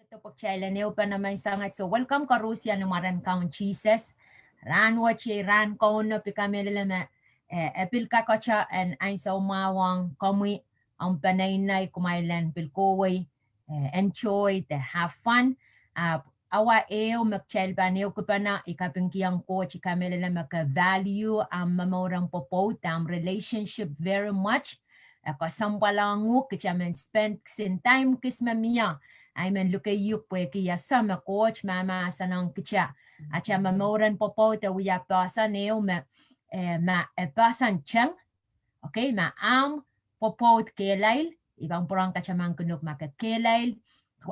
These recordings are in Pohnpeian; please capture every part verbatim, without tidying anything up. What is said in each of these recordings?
Dopok kitail en ehupene menseng et. So welcome koarusie ni mwaren Kaun Sises. Rahnwet iei rahn Kauno, pil kamehlele me, eh, e pil kak ese en ansou mwahu ong komwi, omw peneinei, kumwail en pil kohwei, eh, enjoy de have fun. Ah, awa ehu me kitail pahn ehukipene, I kapingkihong Koht, I kamehlele me ke value ahmw momour en pwopwoud, ahmw relationship very much. E kesempwal ong uhk kitail men spend kisin time kis me mie, ahi men luke uhk pwehki I ese me Koht mahmahsen ong kitail. Atail momour en pwopwoud e wia poahsoan ehu me, eh, ma e poahsoan teng, okay, ma ahmw pwopwoud kehlail, I pahn pwurehng katamankin uhk ma ke kehlail,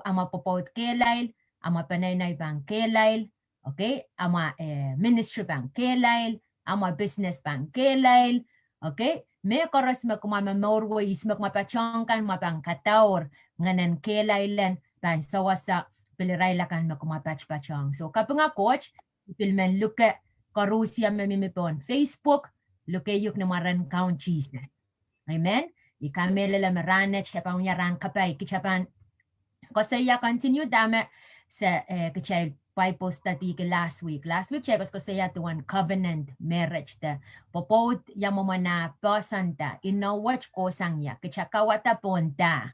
amwa pwopwoud kehlail, amwa peneinei pahn kehlail, okay, amwa, eh, ministry pahn kehlail, amwa business pahn kehlail, okay. Mehkoaros me kumwa momour wet, ihs me kumwa patohwan kan, ma pahn kadaur, ngehnen kehlail en pahn sewese pil irail akan me kumwa patpatohwan. So kapinga Koht, I pil men luke koarusie me mihmi pohn Facebook, luke uhk ni mwaren Kaun Sises. Amen. I kamehlele me rahnwet ke pahn wia rahn kapai, kitail pahn koasoia continue dahme se, eh, kitail Bible study ki last week. Last week kitail koasokoasoia duwen covenant marriage de pwopwoud ia mwomwen ah poahsoan da, inou wet kohsang ia, kitail kauwada pohn da.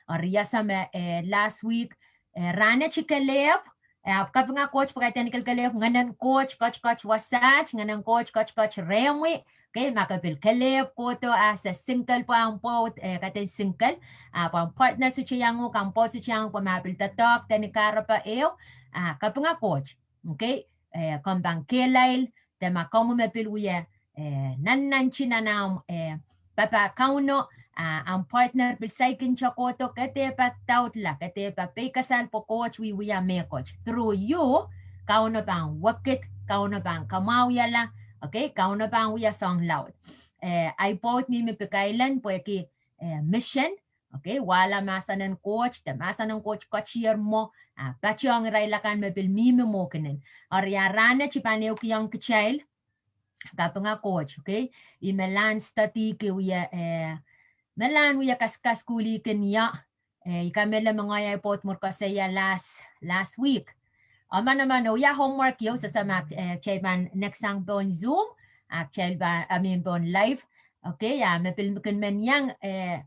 Eri I ese me, eh, last week, eh, rahnwet I kelehpw, eh, ahpw kapinga Koht pwe kaidehn I kelkelehpw, ngehnen Koht ketiket wasaht, ngehnen Koht ketiket rehmwi, okay, ma ke pil kelehpw kohdo as a single pwe ahmw pwoud, eh, kaidehn single, ah, pwe ahmw partner sohte iang uhk, ahmw pwoud sohte iang uhk, pwe ma pil doadoahk de ni kahrepe ehu, ah, kapinga Koht, okay, eh, komw pahn kehlail, de ma komwi me pil wia, eh, nannanti nan ahmw, eh, papah Kauno, ah, ahmw partner pil saikinte kohdo, ke dehr pahn daudla, ke dehr pahn peikasal pwe Koht wiewia mehkot. Through you, Kauno pahn wekid, Kauno pahn kamwahwihala, okay, Kauno pahn wia soahng laud. Eh, ahi pwoud mihmi Pikailahn pwehki, eh, mission, okay, wahla mahsen en Koht, de mahsen en Koht ketier mwo, ah, patohwan irail akan me pil mihmi mwokinen. Eri ia rahnwet I pahn ehukihong kitail, kapinga Koht, okay. I melahn study ki wia, eh, melahn wia kaskasukuhlihkin ia, eh, I kamehlele me ngehi ahi pwoud mwur koasoia last, last week. Emen, emen, oh ia homework ieu sehse ma, eh, kitail pahn next sang pohn Zoom, ah, kitail pahn, I mean, pohn live. Okay, ah, me pil kin men iang, eh,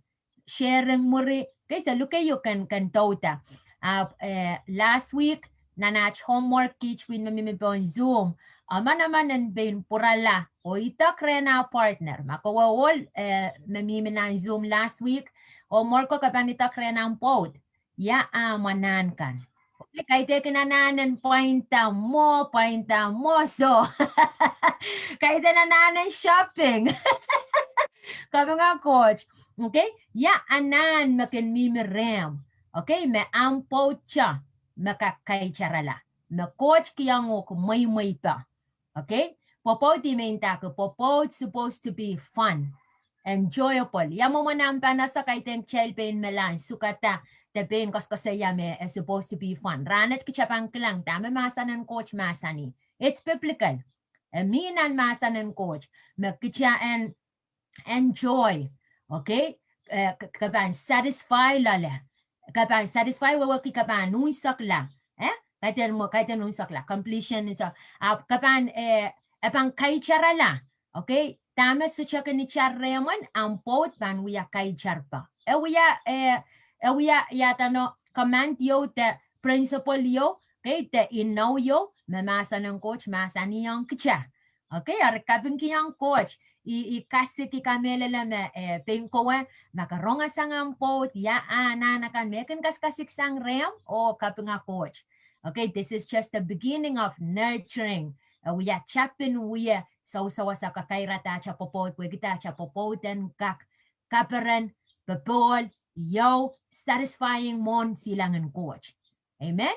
sharing mwuri, okay, se luke uhk ken, ken douda. Ah, eh, last week, nan aht homework kiht pwihn me mihmi pohn Zoom, emen, emen en pein pwurala, oh idek rehn ah partner. Ma kowe ohl, eh, me mihmi nan Zoom last week, homework ko ke pahn idek rehn ahmw pwoud. Ia ahmw anahn kan. Okay, kaidehkin anahn en pwainda mwo, pwainda mwo, so. Kaidehn anahn en shopping. Kapinga Koht. Okay, ia anahn me kin mihmi rehmw. Okay, me ahmw pwoud te, me kak kaitarala. Me Koht kihong uhk mweimweipe. Okay? Pwopwoud I men ndahki, pwopwoud supposed to be fun, enjoyable. Ia mwomwen ahmw pahn ese, kaidehn kitail pein melahn sukada, de pein koasokoasoia me, eh, supposed to be fun. Rahnwet kitail pahn kilang dahme mahsen en Koht mahsanih. It's biblical. E mih nan mahsen en Koht. Me kitail en enjoy. Okay? Eh, ke, ke pahn satisfy loale. Ke pahn satisfy wehwehki ke pahn unsekla. Eh? Kaidehn mwo, kaidehn unsekla. Completion, so, ah, ke pahn, eh, e pahn kaitarala. Okay? Dahme sohte kin itar rehmwen, ahmw pwoud pahn wia kaitarpe. E wia, eh, e wia ia edeno command ieu de principle ieu, okay, de inou ieu, me mahsen en Koht mahsanihong kitail. Okay, eri kapingkihong Koht, I, I kasik, I kamehlele me, eh, pein kowe, ma ke rongasang ahmw pwoud, ia anahn akan me kin kasikasik sang rehmw, oh, kapinga Koht. Okay, this is just the beginning of nurturing. Eh, wia tapin wie, sousou wasa kakairada atail pwopwoud, pwehki atail pwopwoud en kak kaperen, popohl, iou, satisfying mwohn silangin Koht. Amen.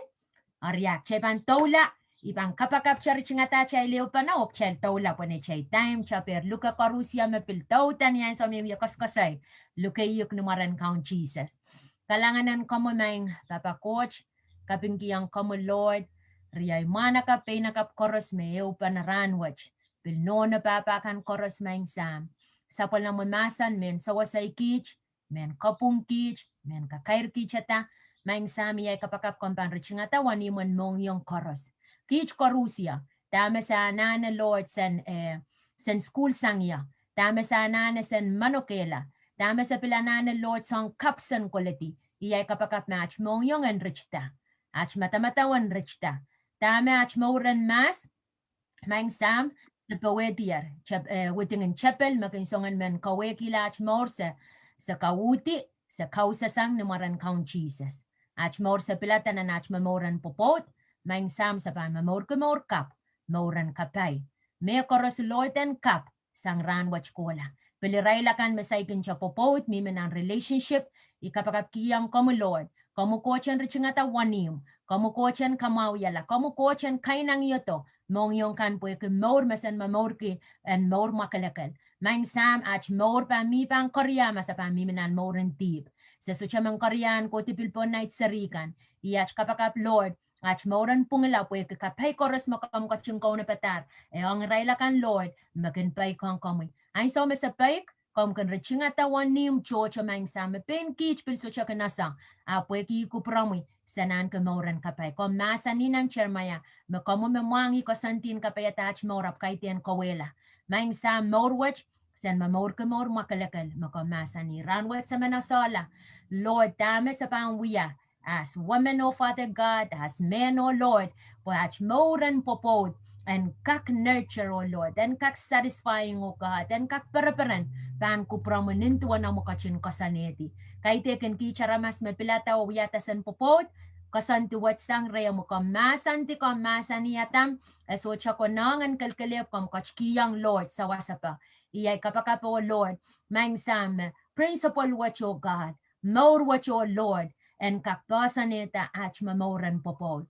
Eri ia kitail pahn doula, I pahn kapakap teri tingada atail ehupene, oh kitail doula pwe neitail time, kitail pahn luke koarusie me pil douda ni ansou me I wie koasokoasoi, luke uhk ni mwaren Kaun Sises. Kalahngan en komwi maing Pahpa Koht, kapingkihong komwi Lord, riei mwahnakapw, peinakapw koaros me ehupene rahnwet, pil nohno pahpa kan koaros maing Sahm. Sapwellimomwi mahsen men sewesei kiht, men kapwung kiht, men kakairkihtada, Maing Sahm, iei kapakap komw pahn ritingada wenihmw en mohngiong koaros. Kiht koarusie, dahme se anahne Lord sen, eh, sen sukuhl sang ie, dahme se anahne sen manokehla, dahme se pil anahne Lord soang kapw sen koledi, iei kapakap me aht mohngiong en ritingada, aht madamadau en ritingada. Dahme aht mour en mahs, Maing Sahm, se powehdier, tep-, eh, widingen tepel me kin soangen men kawehkihla aht mour, se, se kauhdi, se kausasang ni mwaren Kaun Sises. Aht mour se pilada nan aht momour en pwopwoud, Maing Sahm, se pahn momourki mour kapw, mour en kapai. Mehkoaros Lord en kapw sang rahnwet kohla. Pil irail akan me saikinte pwopwoud, mihmi nan relationship, I kapakapkihong komwi Lord, komwi Koht en ritingada wenihmw, komwi Koht en kamwahwihala, komwi Koht en kainangiodo mohngiong kan pwehki mour me sen momourki en mour mwakelekel. Maing Sahm, aht mour pahn mih pahn koaria ma se pahn mihmi nan mour en dihp. Se sohte men koaria en kohdi pil pohn nait seri kan. Ih aht kapakap Lord, aht mour en pwungla pwehki kapai koaros me komw ketin kaunopada, eh, ong irail akan Lord, me kin peikiong komwi. Ansou me se peik, komw kin ritingada wenihmw tohto Maing Sahm, me pein kiht pil sohte kin ese, ahpw pwehki kupwuromwi, se anahne mour en kapai. Komw mahsanih nan Seremaia, me komwi me mwahngih koasoandi en kapaiada aht mour ahpw kaidehn kauwehla. Maing Sahm, mour wet, sen momourki mour mwakelekel, me komw mahsanih. Rahnwet se men esehla, Lord, dahme se pahn wia, as women, oh Father God, as men, oh Lord, pwe aht mour en pwopwoud, en kak nurture, oh Lord, en kak satisfying, oh God, en kak pereperen, pahn kupwuromwi nin duwen omwi ketin koasoanehdi. Kaidehkin kiht aramas me pilada oh wiahda sen pwopwoud, koasoandi wet sang rehmwi, komw mahsanih, komw mahsanihada, e sohte konehng en kelekelehpw, komw ketikihong Lord, sawasepe. Iei kapakap oh Lord, Maing Sahm, principle wet oh God, mour wet oh Lord, en kak poahsoanehda aht momour en pwopwoud.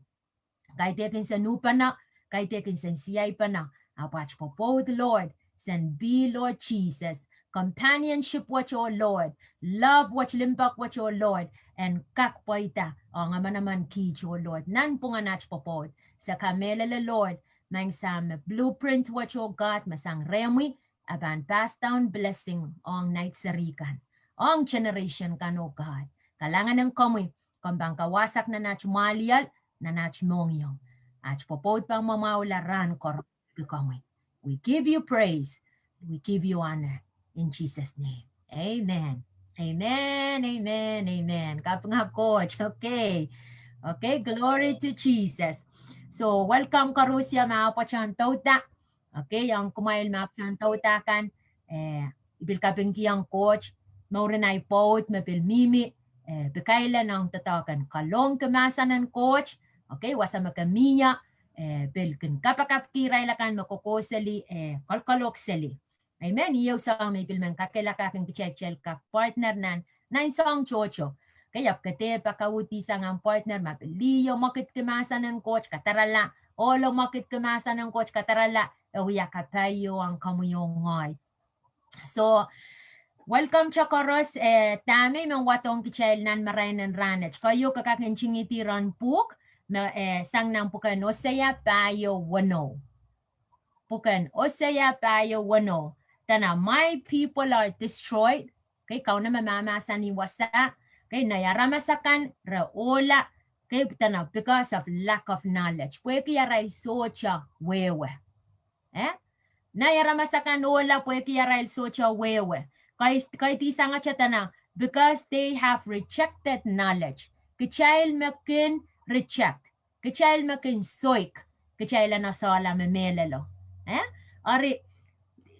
Kaidehkin sen uhpene, kaidehkin sen siaipene, ahpw aht pwopwoud Lord, sen pil Lord Sises, companionship wet oh Lord, love wet, limpoak wet oh Lord, en kak pweida ong emenemen kiht oh Lord, nanpwungen aht pwopwoud. Se kamehlele Lord, Maing Sahm, me blueprint wet oh God, me sang rehmwi, e pahn pass down blessing ong nait seri kan, ong generation kan oh God. Kalahngan en komwi, komw pahn kawasak nan aht mwahliel, nan aht mohngiong. Aht pwopwoud pahn mwamwahula rahn koaros, ki komwi. We give you praise. We give you honor. In Jesus' name. Amen. Amen, amen, amen. Kapinga Koht. Okay. Okay, glory to Jesus. So, welcome koarusie me ahpw pahn douda. Okay, ong kumwail me ahpw pahn douda kan, eh, I pil kapingkihong Koht, mouren ahi pwoud me pil mihmi, eh, pikaila ong doadoahk en kalohngki mahsen en Koht. Okay, wasa me ke mie, eh, pil kin kapakapki irail akan me kokohseli, eh, kolkolohk seli. Amen. Iei soang me I pil men kakehlakahkin kitail, kitail kak partner nan, nan soang tohto. Okay, ahpw ke dehr pahn kauhdi sang ahmw partner ma pil liho mwekidki mahsen en Koht, kadarala, ohlo mwekidki mahsen en Koht, kadarala, e wia kapaio ong komwi oh ngehi. So, welcome to koaros, eh, dahme I men wadohng kitail nan marain en rahnwet. Keieu ke kak ntingihdi ren pwuhk, me, eh, sang nan pwuken Hosea pahieu weneu. Pwuken Hosea pahieu weneu. Dene, my people are destroyed. Okay, Kauno me mahmahsanih wasa. Okay, nei aramas akan re ohla. Okay, dene, because of lack of knowledge. Pwehki arail sohte wehwe. Eh? Nei aramas akan ohla pwehki arail sohte wehwe. Kaidehn, kaidehn sangete dene, because they have rejected knowledge. Kitail me kin reject. Kitail me kin soik. Kitail en esehla me mehlelo. Eh? Eri,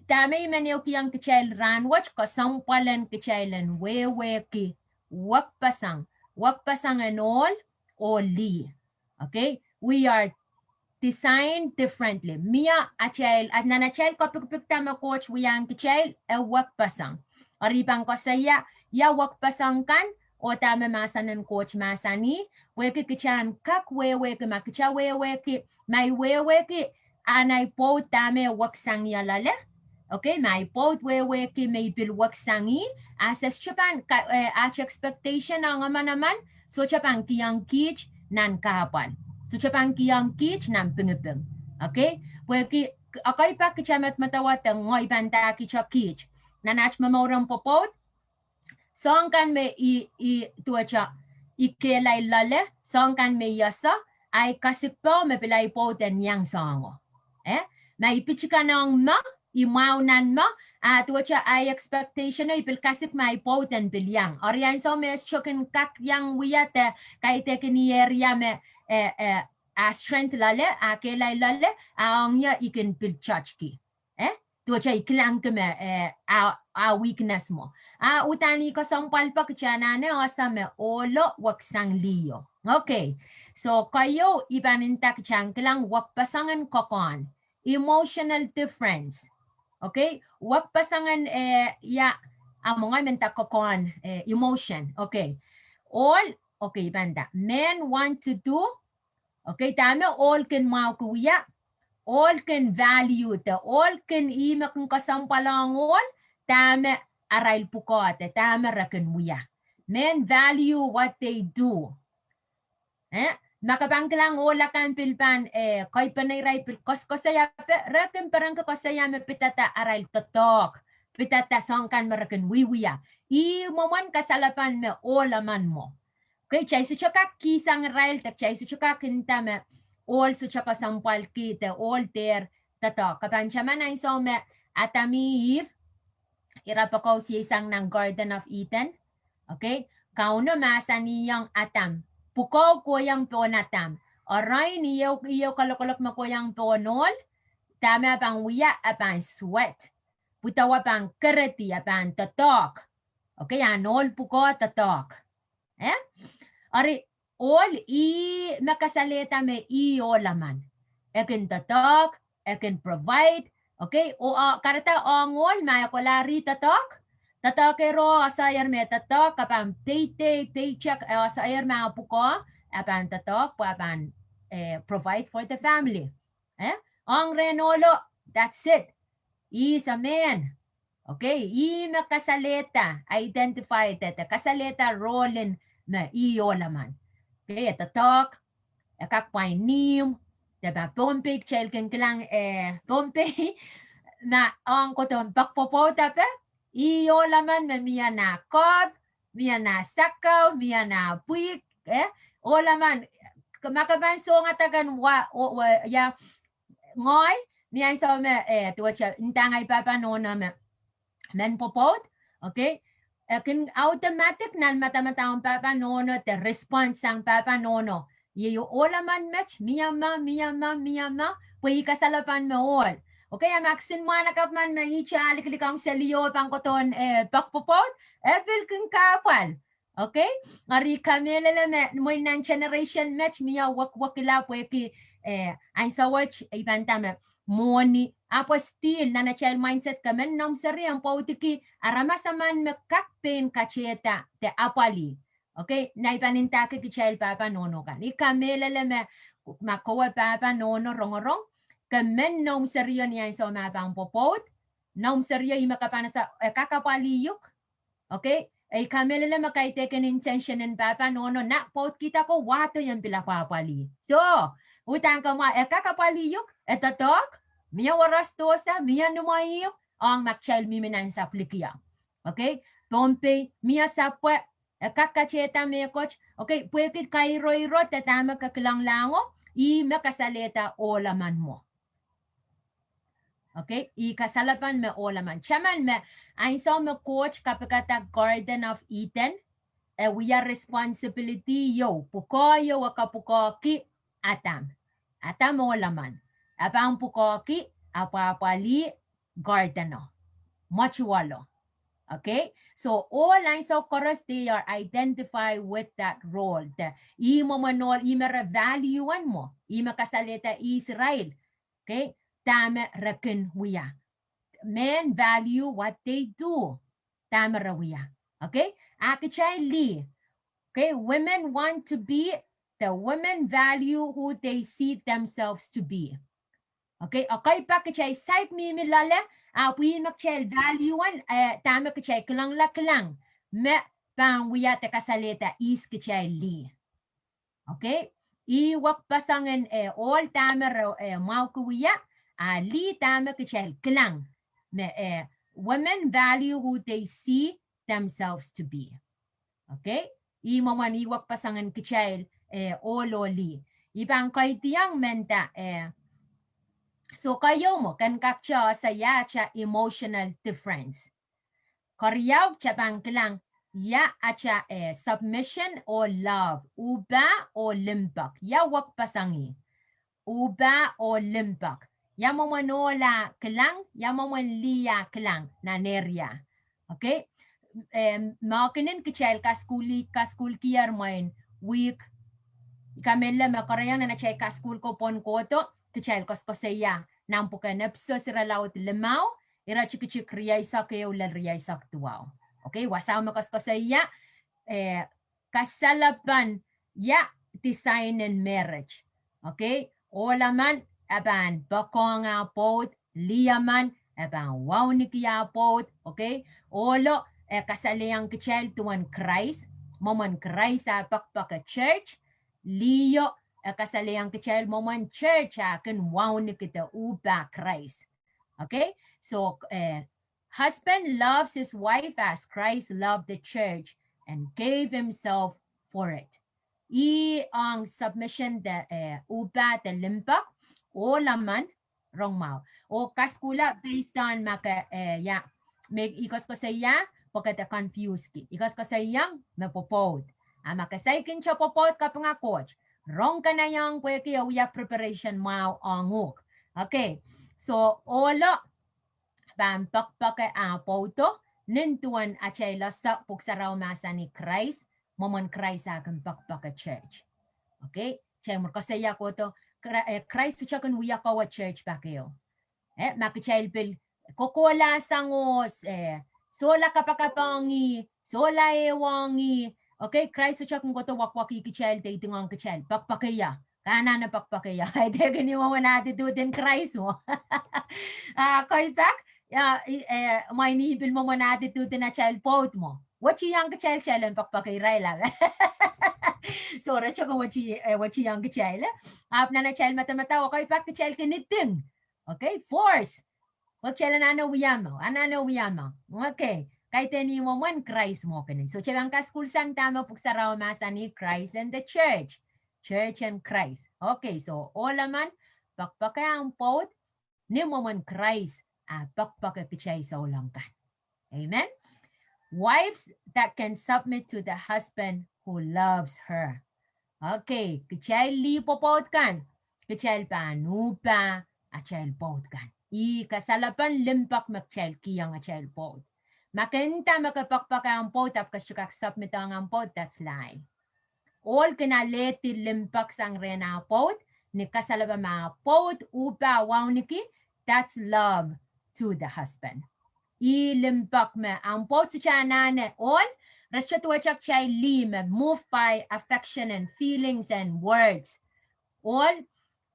dahme I men ehukihong kitail rahnwet, kesempwal en kitail en wehwehki wekpeseng. Wekpeseng en ohl oh lih. Okay? We are designed differently. Mie atail, at nan atail kapikipikda me Koht wiahiong kitail, e wekpeseng. Eri I pahn koasoia, ia wekpeseng kan, oh dahme mahsen en Koht mahsanih, pwehki kitail en kak wehwehki, ma kitail wehwehki, ma I wehwehki, a nei pwoud dahme weksang ie loale. Okay, ma ahi pwoud wehwehki me I pil weksang ih, a se sohte pahn ka-, eh, aht expectation ong emenemen, sohte pahn kihong kiht nan kahpwal. Sohte pahn kihong kiht nan pingiping. Okay? Pwehki, okay, pak kitail medemedewe de ngehi pahn dahkihte kiht. Nan aht momouren pwopwoud, soahng kan me I, I duwehte, I kehlail loale, soahng kan me I ese, ahi kasik powe me pil ahi pwoud en iang soahngo. Eh? Ma I pitikanong me, I mwahu nan me, a duwehte ahi expectation o I pil kasik me ahi pwoud en pil iang. Eri ansou me e sohte kin kak iang wia de kaidehkin area me, eh, eh, a strength loale, a kehlail loale, a ong ie I kin pil judgeki. Eh? Duwehte I kilangki me, eh, a, a weakness mwo. A uhdahn I kesempwal pak kitail anahne ese me ohlo weksang liho. Okay. So, keieu I pahn nda kitail en kilang wekpesengen kokohn. Emotional difference. Okay? Wekpesengen, eh, ia, a mwo ngehi men nda kokohn, eh, emotion. Okay. Ohl, okay, I pahn nda. Men want to do, okay, dahme ohl kin mwahuki wia, ohl kin value de, ohl kin, ih me kin kesempwal ong ohl, dahme arail pwukoa de, dahme re kin wia. Men value what they do. Eh, ma ke pahn kilang ohl akan pil pahn, eh, kaipene irail pil koasoakoasoia, re kin perenki koasoia me pidada arail doadoahk, pidada soahng kan me re kin wiewia. Ih mwomwen kasalepen me ohl emen mwo. Okay, kitail sohte kak kihsang irail, de kitail sohte kak nda me ohl sohte kesempwalki de ohl dehr doadoahk. Ke pahn taman ansou me Adam oh Ihp, ira pekous iei sang nan Garden of Eden. Okay, Kauno mahsanihong Adam, pwukoa kohiong pohn Adam. Arain ieu, ieu kalokolok me kohiong pohn ohl, dahme e pahn wia, e pahn sweat. Pwukoa pahn keredi, e pahn doadoahk. Okay, ahn ohl pwukoa doadoahk. Eh? Eri ohl ih me kasalehda me ih ohl emen. E kin doadoahk, e kin provide. Okay, oh, ah, kahrehda ong ohl ma e kohla ri doadoahk. Doadoahk ero, e ese ehr me doadoahk, ke pahn payday, paycheck, e ese ehr me pwukoa, e pahn doadoahk, pwe e pahn, eh, provide for the family. Eh? Ong rehn ohlo, that's it. Ih se men. Okay, ih me kasalehda, identify de, de kasalehda role en me ih ohl emen. Okay, e doadoahk, e kak pwain ihmw, de ma Pohnpei kitail kin kilang, eh, Pohnpei, ma ong kohdohn pak pwopwoud ape, ih ohl emen me mie nah koahp, mie nah sakau, mie nah pwihk, eh, ohl emen, ma ke pahn songada ken wa, o, wa, ia, ngehi, ni ansou me, eh, duwehte, nda ngehi pahpa nohno me men pwopwoud, okay? E kin automatic nan madamadau en pahpa nohno de response sang pahpa nohno. Iei ohl emen met, mie me, mie me, mie me, pwe ih kasalepen me ohl. Okay, a ma kisin mwahnakapw men me ihte ah likilik ong seli oh pahn kohdohn, eh, pak pwopwoud, e pil kin kahpwal. Okay? Eri I kamehlele me mwein nan generation met mie wekwekila pwehki, eh, ansou wet I pahn nda me mwohni, ahpw still nan atail mindset ke men noumw seri en pwoudiki aramas emen me kak pein katehda de apwalih. Okay, na I pahn ndahki kitail pahpa nohno kan. I kamehlele me ma kowe pahpa nohno rongorong, ke men noumw serio ni ansou me pahn pwopwoud, noumw serio ih me ke pahn ese, e kak apwalih uhk. Okay, I kamehlele me kaidehkin intention en pahpa nohno, na pwoudkihda ko wahdo ien pil apwapwalih. So, uhdahn ke mwahu, e kak apwalih uhk, e doadoahk, mie warastohsa, mie nimweio, ong ma kitail mihmi nan sapwilikiong. Okay, Pohnpei, mie sapwe, e kak katehda mehkot, okay, pwehki kairoiro de dahme ke kilang lahngo, ih me kasalehda ohl emen mwo. Okay, ih kasalepen me ohl emen. Taman me, ansou me Koht kapikada Garden of Eden, e wia responsibility ieu, pwukoa ieu e kapwukoahki Adam. Adam ohl emen. E pahn pwukoahki, apwapwalih garden o, mwetuwelo. Okay? So, ohl ansou koaros they are identify with that role. De, ih mwomwen ohl, ih me re value en mwo, ih me kasalehda Israel. Okay? Dahme re kin wia. Men value what they do. Dahme re wia. Okay? A kitail lih. Okay? Women want to be, the women value who they see themselves to be. Okay, ekei pak kitail saik mihmi loale, ahpw ih me kitail value en, eh, dahme kitail kilangla kilang me pahn wia de kasalehda ihs kitail lih. Okay, ih wekpesengen, eh, ohl dahme re, eh, mwahuki wia, a lih dahme kitail kilang me, eh, women value who they see themselves to be. Okay, Ih mwomwen ih wekpesengin kitail, eh, ohl oh lih. I pahn kaidehn menda, eh, so keieu mwo, ken kak tiohsa ia atail emotional difference. Keriau, kitail pahn kilang ia atail, eh, submission oh love, uhpah oh limpoak. Ia wekpeseng ih? Uhpah oh limpoak. Ia mwomwen ohl ah kilang, ia mwomwen lih ah kilang nan area. Okay? Em, mahkenen kitail kasukuhlki, kasukuhlkier mwein wihk. I kamehlele me koarehiong nan atail kasukuhl ko pwon kohdo, kitail koasokoasoia nan pwuken Episos irelaud limau, ire tikitik rieisek ehu lel rieisek duwau. Okay, wasao me koasokoasoia, eh, kasalepen ia design en marriage. Okay, ohl emen e pahn poakohng ah pwoud, lih emen e pahn wauneki ah pwoud. Okay, ohlo e kasalehiong kitail duwen Krais, mwomwen Krais ah poakpoake church. Liho e kasalehiong kitail mwomwen church ah kin wauneki de uhpah Krais. Okay, so, eh, husband loves his wife as Christ loved the church and gave himself for it. Ih ong submission de, eh, uhpah de limpoak, ohl emen rong mwahu. Oh kasukuhla based on ma ke, eh, ia, me I koasokoasoia, pwe ke de confuse ki. I koasokoasoiong me pwopwoud. A ma ke saikinte pwopwoud, kapinga Koht. Rong kanaiehng pwehki e wia preparation mwahu ong uhk. Okay. So, ohlo pahn poakpoake ah pwoudo, nin duwen atail ese Pwuhk Sarawi mahsanih Krais, mwomwen Krais ah kin poakpoake church. Okay? Kitail mwur koasoia kohdo, Kra-, eh, Krais sohte kin wia kowe church pak ehu. Eh, ma kitail pil kokohla sang oh, eh, sohla kapakap ong ih, sohla ehu ong ih. Okay, Krais sohte kin kohdo wakwakih kitail de idingohng kitail, poakpoakeia. Ke anahne poakpoakeia. Kaidehkin ih mwomwen attitude en Krais mwo. Ah, keipak, ia, i, eh, mwein ih pil mwomwen attitude en atail pwoud mwo. Wetiong kitail, kitail en poakpoake irail ape. So, re sohte kin weti, eh, wetiong kitail, eh. Ahpw nan atail medemedewe keipak kitail kin iding. Okay, force. Pwe kitail anahne wia mwo, anahne wia mwo. Okay, kaidehn ih mwomwen Krais mwo kenen. So, kitail pahn kasukuhl sang dahme Pwuhk Sarawi mahsanih Christ and the church. Church and Christ. Okay, so ohl emen poakpoake ahmw pwoud, ni mwomwen Krais ah poakpoake kitail souleng kan. Amen. Wives that can submit to the husband who loves her. Okay, kitail lih pwopwoud kan, kitail pahn uhpah atail pwoud kan. Ih kasalepen limpoak me kitail kihong atail pwoud. Ma ke nda me ke poakpoake ahmw pwoud ahpw ke sohte kak submit ong ahmw pwoud, that's lie. Ohl kin alehdi limpoak sang rehn ah pwoud, ni kasalepe me ah pwoud uhpah wauneki, that's love to the husband. Ih limpoak me ahmw pwoud sohte anahne, ohl, re sohte duwehte kitail lih me moved by affection and feelings and words. Ohl,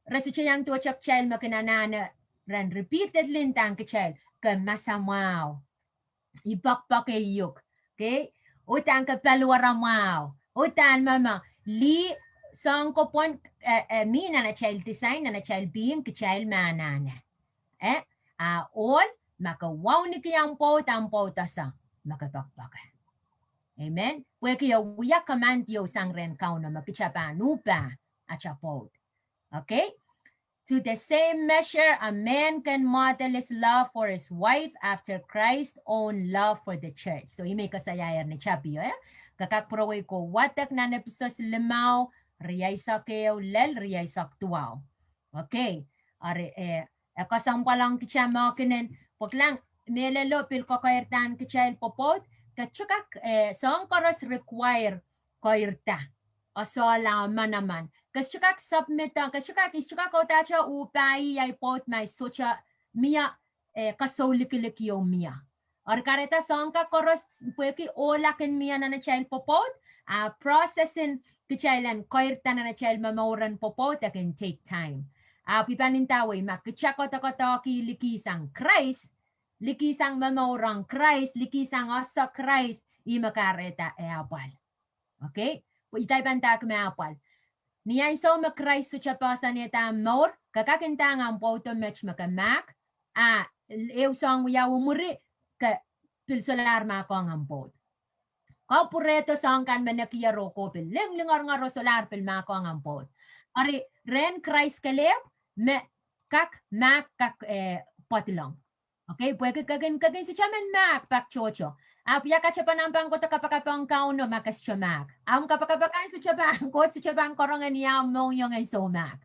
re sohte iang duwehte kitail me kin anahne ren repeatedly ndahng kitail, ke masamwahu. I poakpoake uhk. Okay? Uhdahn ke paliwara mwahu. Uhdahn mama. Lih, soahng ko pwon, eh, eh, mih nan atail design, nan atail being, kitail me anahne. Eh? A ohl, ma ke wauneki ahmw pwoud, ahmw pwoud ese me ke poakpoake. Amen. Pwehki e wia command ieu sang rehn Kauno me kitail pahn uhpah atail pwoud. Okay? To the same measure, a man can model his love for his wife after Christ's own love for the church. So, ih me I koasoiaier ni tapio, eh? Ke kak pwurowei ko wadek nan Episos limau, rieisek ehu lel rieisek duwau. Okay. Eri, eh, e kesempwal ong kitail mehkenen, pwe kilang, mehlelo pil kokeirda kitail pwopwoud, ke sohte kak, eh, soahng koaros require keirda, esehla manaman. Ke sohte kak submit, ke sohte kak, I sohte kak audahdahte uhpah ahi pwoud ma I sohte mie, eh, kasoulikilik ieu mie. Eri kahrehda soahng kan koaros pwehki ohla kin mie nan atail pwopwoud, a process en kitail en keirda nan atail momouren pwopwoud e kin take time. Ahpw I pahn ndawei ma kitail kodokodohki likih sang Krais, likih sang momour ong Krais, likih sang ese Krais, ih me kahrehda e apwal. Okay? Pwe kitail pahn ndahki me apwal. Ni ansou me Krais sohte poahsoanehda mour, ke kak ndahng ahmw pwoudo met me ke mahk, a ehu soahng wiawi mwuri, ke pil solahr mahkohng ahmw pwoud. Ahpw pwurehdo soahng kan me nekier oh ko pil lingling, ngorngor oh solahr pil mahkohng ahmw pwoud. Eri rehn Krais kelehpw me kak mahk kak, eh, pwadilong. Okay, pwehki ke kin, ke kin sohte men mahk pak tohto. Ahpw ia ke sohte pahn ahmw pahn kohdo kapakap ong Kauno ma ke sohte mahk. Ahmw kapakap kan sohte pahn, Koht sohte pahn karonge ni ahmw mohngiong en soumahk.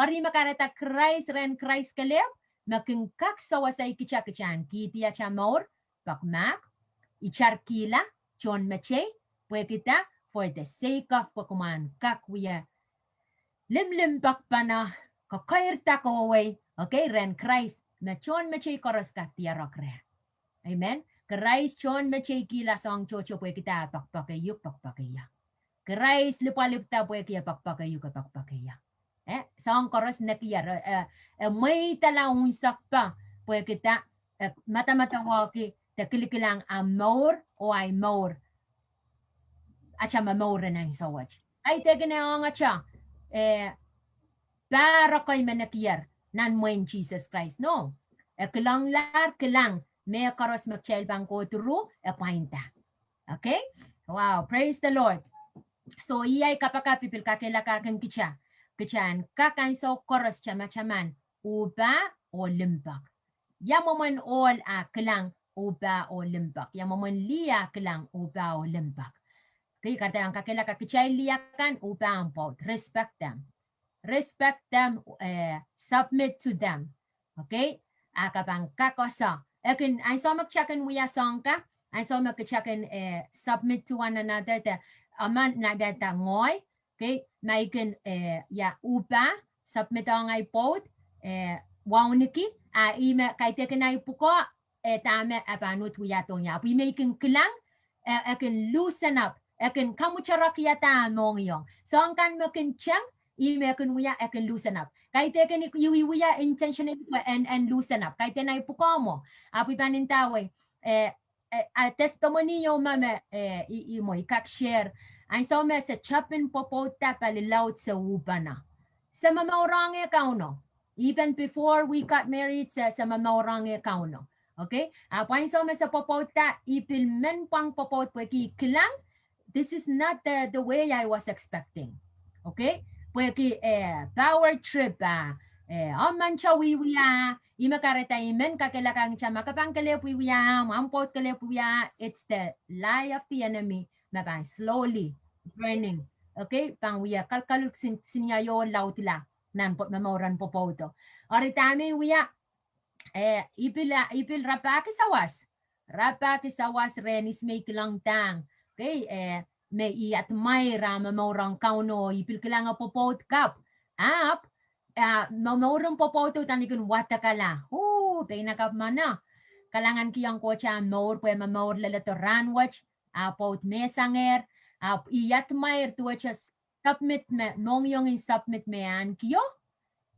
Eri me kahrehda Krais, rehn Krais kelehpw me kin kak sewese kita, kita en kihdi atail mour pak mahk, itar kihla tohnmetei, pwehki da, for the sake of, pwe kumwa en kak wia limlimpokpene, kokoirda kohwei, okay, rehn Krais me tohnmetei koaros kak diarek reh. Amen. Krais tohnmetei kihla soahng tohto pwehki da, e poakpoake uhk, poakpoake ie. Krais lipwalipwda pwehki e poakpoake uhk, e poakpoake ie. Eh, soahng koaros nekier, eh, eh, e mweidala unsek pwe, pwehki da, eh, madamadawehki de kilikilang ahmw mour oh ahi mour, atail momour en ansou wet. Kaidehkin e ong atail, eh, pahr ekei me nekier nan mwehin Sises Krais. No. E kilanglahr, kilang me koaros me kitail pahn kohdo ruh, e pwainda. Okay? Wow, praise the Lord. So, iei kapakap I pil kakehlakahkin kita. Kita en kak ansou koaros tamataman uhpah oh limpoak. Ia mwomwen ohl a kilang uhpah oh limpoak? Ia mwomwen lih a kilang uhpah oh limpoak? Okay, kahrehda I kakehlaka kitail lih akan, uhpah ahmw pwoud. Respect them. Respect them, eh, submit to them. Okay? A ke pahn kak ese. E kin, ansou me kita kin wia soahng ka, ansou me kita kin, eh, submit to one another, de, emen, na, da, da, ngehi, okay, ma I kin, eh, ia, uhpah, submit ong ahi pwoud, eh, wauneki, a ih me kaidehkin ahi pwukoa, eh, dahme e pahn uhd wiahdohng ie. Ahpw ih me I kin kilang, eh, e kin loosen up, e kin kamwuterekihada mohngiong. Soahng kan me kin teng, ih me e kin wia, e kin loosen up. Kaidehkin I, I wia intentionally pwe en, en loosen up. Kaidehn ahi pwukoa mwo. Ahpw I pahn ndawei, eh, eh, a testimony ieu me, me, eh, I, I mwo, I kak share. Ansou me se tepin pwopwoudda pali laud se uhpene. Se momourong eh Kauno. Even before we got married, se, se momourong eh Kauno. Okay? Ahpw ansou me se pwopwoudda, I pil men pwang pwopwoud pwehki I kilang, this is not the, the way I was expecting. Okay? Pwehki, eh, power trip a, eh, emen te wiewia, ih me kahrehda I men kakehlakahkin kita, ma ke pahn kelehpw wiewia, ma ahmw pwoud kelehpw wiewia, it's the lie of the enemy, me pahn slowly burning. Okay? Pahn wia kalkaluk sin, siniaio laudla nan pwo-, momouren pwopwoudo. Eri dahme I wia, eh, I pil, I pil rapahki sawas. Rapahki sawas rehn ihs me I kilangdahng. Okay, eh, me I admire ah momourong Kauno, I pil kilang eh pwopwoud kapw. Ahpw, ah, momouren pwopwoudo uhdahn I kin wadekala. Ooh, peinakapw mwohn kalahngan kihong Koht ah mour, pwe momour leledo rahnwet, ah pwoud mehsangehr, ahpw I admire duwehte submit me, mohngiong en submit me e ahnekio,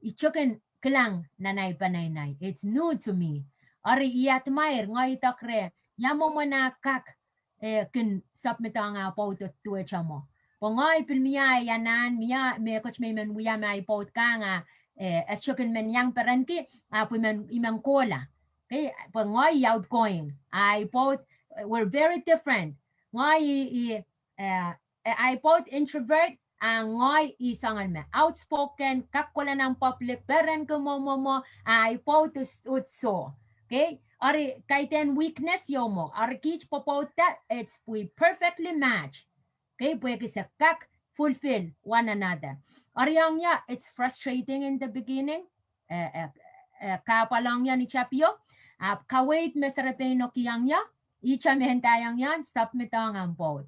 I sohte kin kilang nan ahi peneinei. It's new to me. Eri I admire, ngehi idek reh, ia mwomwen ah kak, eh, kin submit ong ah pwoud duwehte mwo. Pwe ngehi pil mie ahi anahn, mie mehkot me I men wia me ahi pwoud kang a, eh, e sohte kin men iang perenki, ahpw I men, I men kohla. Okay, pwe ngehi I outgoing. Ahi pwoud, eh, we're very different. Ngehi I, I, eh, eh, ahi pwoud introvert, a ngehi I soangen me outspoken, kak kohla nan public, perenki mwo mwo mwo, ahi pwoud us-, uhd soh. Okay? Eri kaidehn weakness ieu mwo. Eri kiht pwopwoudda, it's, we perfectly match. Okay? Pwehki se kak fulfill one another. Eri ong ie, it's frustrating in the beginning. Eh, eh, eh, kahpwal ong ie ni tapio. Ahpw kaweid me serepeino kihong ie, ihte me ndaiong ie, submit ong ahmw pwoud.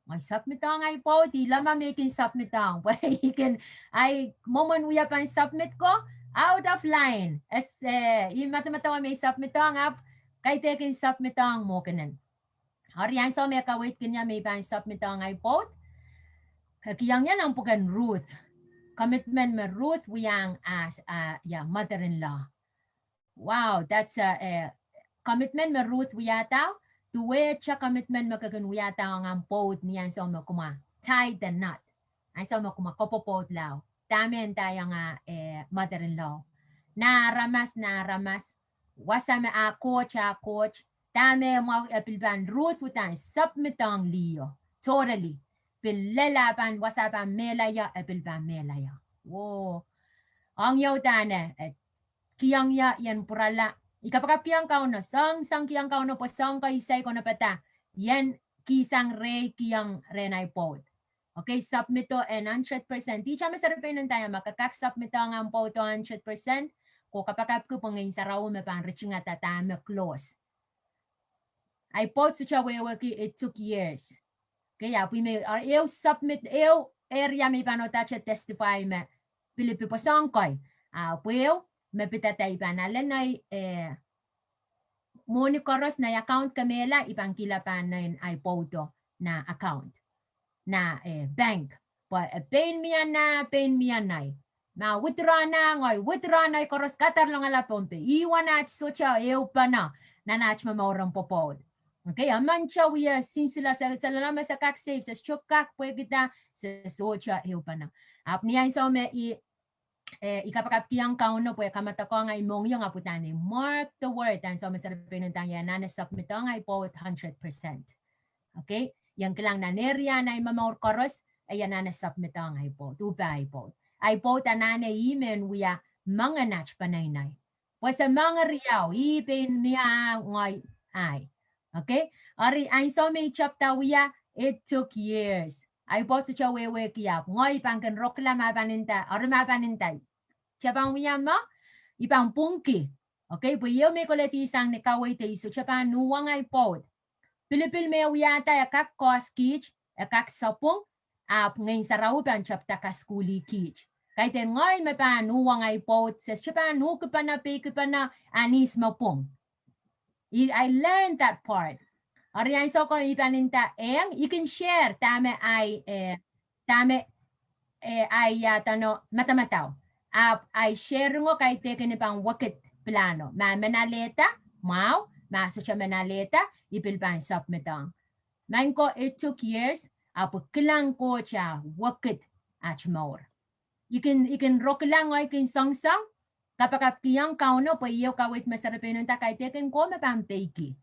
Ngehi submit ong ahi pwoud, I leme me I kin submit ong. Pwe I kin, ahi mwomwen wia pahn submit ko, out of line. Es, eh, I madamadau me I submit ong, ahpw kaidehkin submit ong mwo kenen. Eri ansou me kaweid kin ie me I pahn submit ong ahi pwoud, e kihong ie nan pwuken Ruth. Commitment me Ruth wiahiong as, ah, ia, mother-in-law. Wow, that's a, eh, commitment me Ruth wiahda, duwehte commitment me ke kin wiahda ong ahmw pwoud ni ansou me kumwa tie the knot. Ansou me kumwa kopwopwoud lao. Dahme ndaiong ah, eh, mother-in-law. Nah aramas, nah aramas. Wasa me ah Koht, ah Koht. Dahme mwahu, e pil pahn Ruth uhdahn submit ong liho. Totally. Pil lel ah pahn wasa pahn mehla ie, e pil pahn mehla ie. Wo. Ong ie uhdahn e, e kihong ie ien pwurala. I kapakapkihong Kauno, soang, soang kihong Kauno pwe soang ko isai konopada ien kihsang rehi kihong rehn ahi pwoud. Okay, submit o en hundred percent. Ihte me serepein nda ia ma ke kak submit ong ahmw pwoud o hundred percent, ko kapakapki pwe Ngehn Sarawi me pahn ritingada dahme close. Ahi pwoud sohte wehwehki, it took years. Okay, ahpw me, ah, ehu submit, ehu area me I pahn udahte testify me pil, pil pwe soang kei. Ahpw ehu me pidada I pahn ale nei, eh, mwohni koaros nei account kemehla, I pahn kihla pahn nei ahi pwoud o nan account. Nan, eh, bank. Pwe, eh, pein mie nah, pein mie nei. Ma withdraw nah, ngehi withdraw nei koaros kadar longala Pohnpei. Ih wen aht sohte ehupene nan aht momouren pwopwoud. Okay, emen te wia sinsile se, se lala me se kak save, se sohte kak pwehkihda, se sohte ehupene. Ahpw ni ansou me I, eh, I kapakapkihong Kauno pwe kamadokohng ahi mohngiong, ahpw uhdahn I mark the word, ansou me serepein nda ia anahne submit ong ahi pwoud hundred percent. Okay, I en kilang nan area en ahi momour koaros, e anahne submit ong ahi pwoud, uhpah ahi pwoud. Ahi pwoud anahne ih men wia moangen aht peneinei. Pwe se moangen riau, ih pein mie ah, ngehi ahi. Okay, eri ansou me I tepda wia, it took years. Ahi pwoud sohte wehwehki ahpw ngehi I pahn kin rokila ma pahn nda, eri ma pahn nda, te pahn wia ma, I pahn pwungki. Okay, pwe ehu me koledi sang ni kaweid, I sohte pahn uhwong ahi pwoud. Pilipil me wiahda e kak koaros kiht, e kak sapwung, ahpw Ngehn Sarawi pahn tepda kasukuhlih kiht. Kaidehn ngehi me pahn uhwong ahi pwoud, se sohte pahn uhkipene, peikipene, anahne me pwung. I, I learned that part. Eri ansou ko I pahn nda eng, I kin share dahme ahi, eh, dahme, eh, ahi ia dano madamadau. Ahpw ahi sharing o kaidehkin I pahn wekid pilahno. Ma men alehda, mwahu, ma sohte men alehda, I pil pahn submit ong. Maing ko, it took years, ahpw kilang Koht ah wekid aht mour. I kin, I kin rokila, ngehi kin soangsoang, kapakapkihong Kauno pwe ehu kaweid me serepein nda kaidehkin ko me pahn peiki.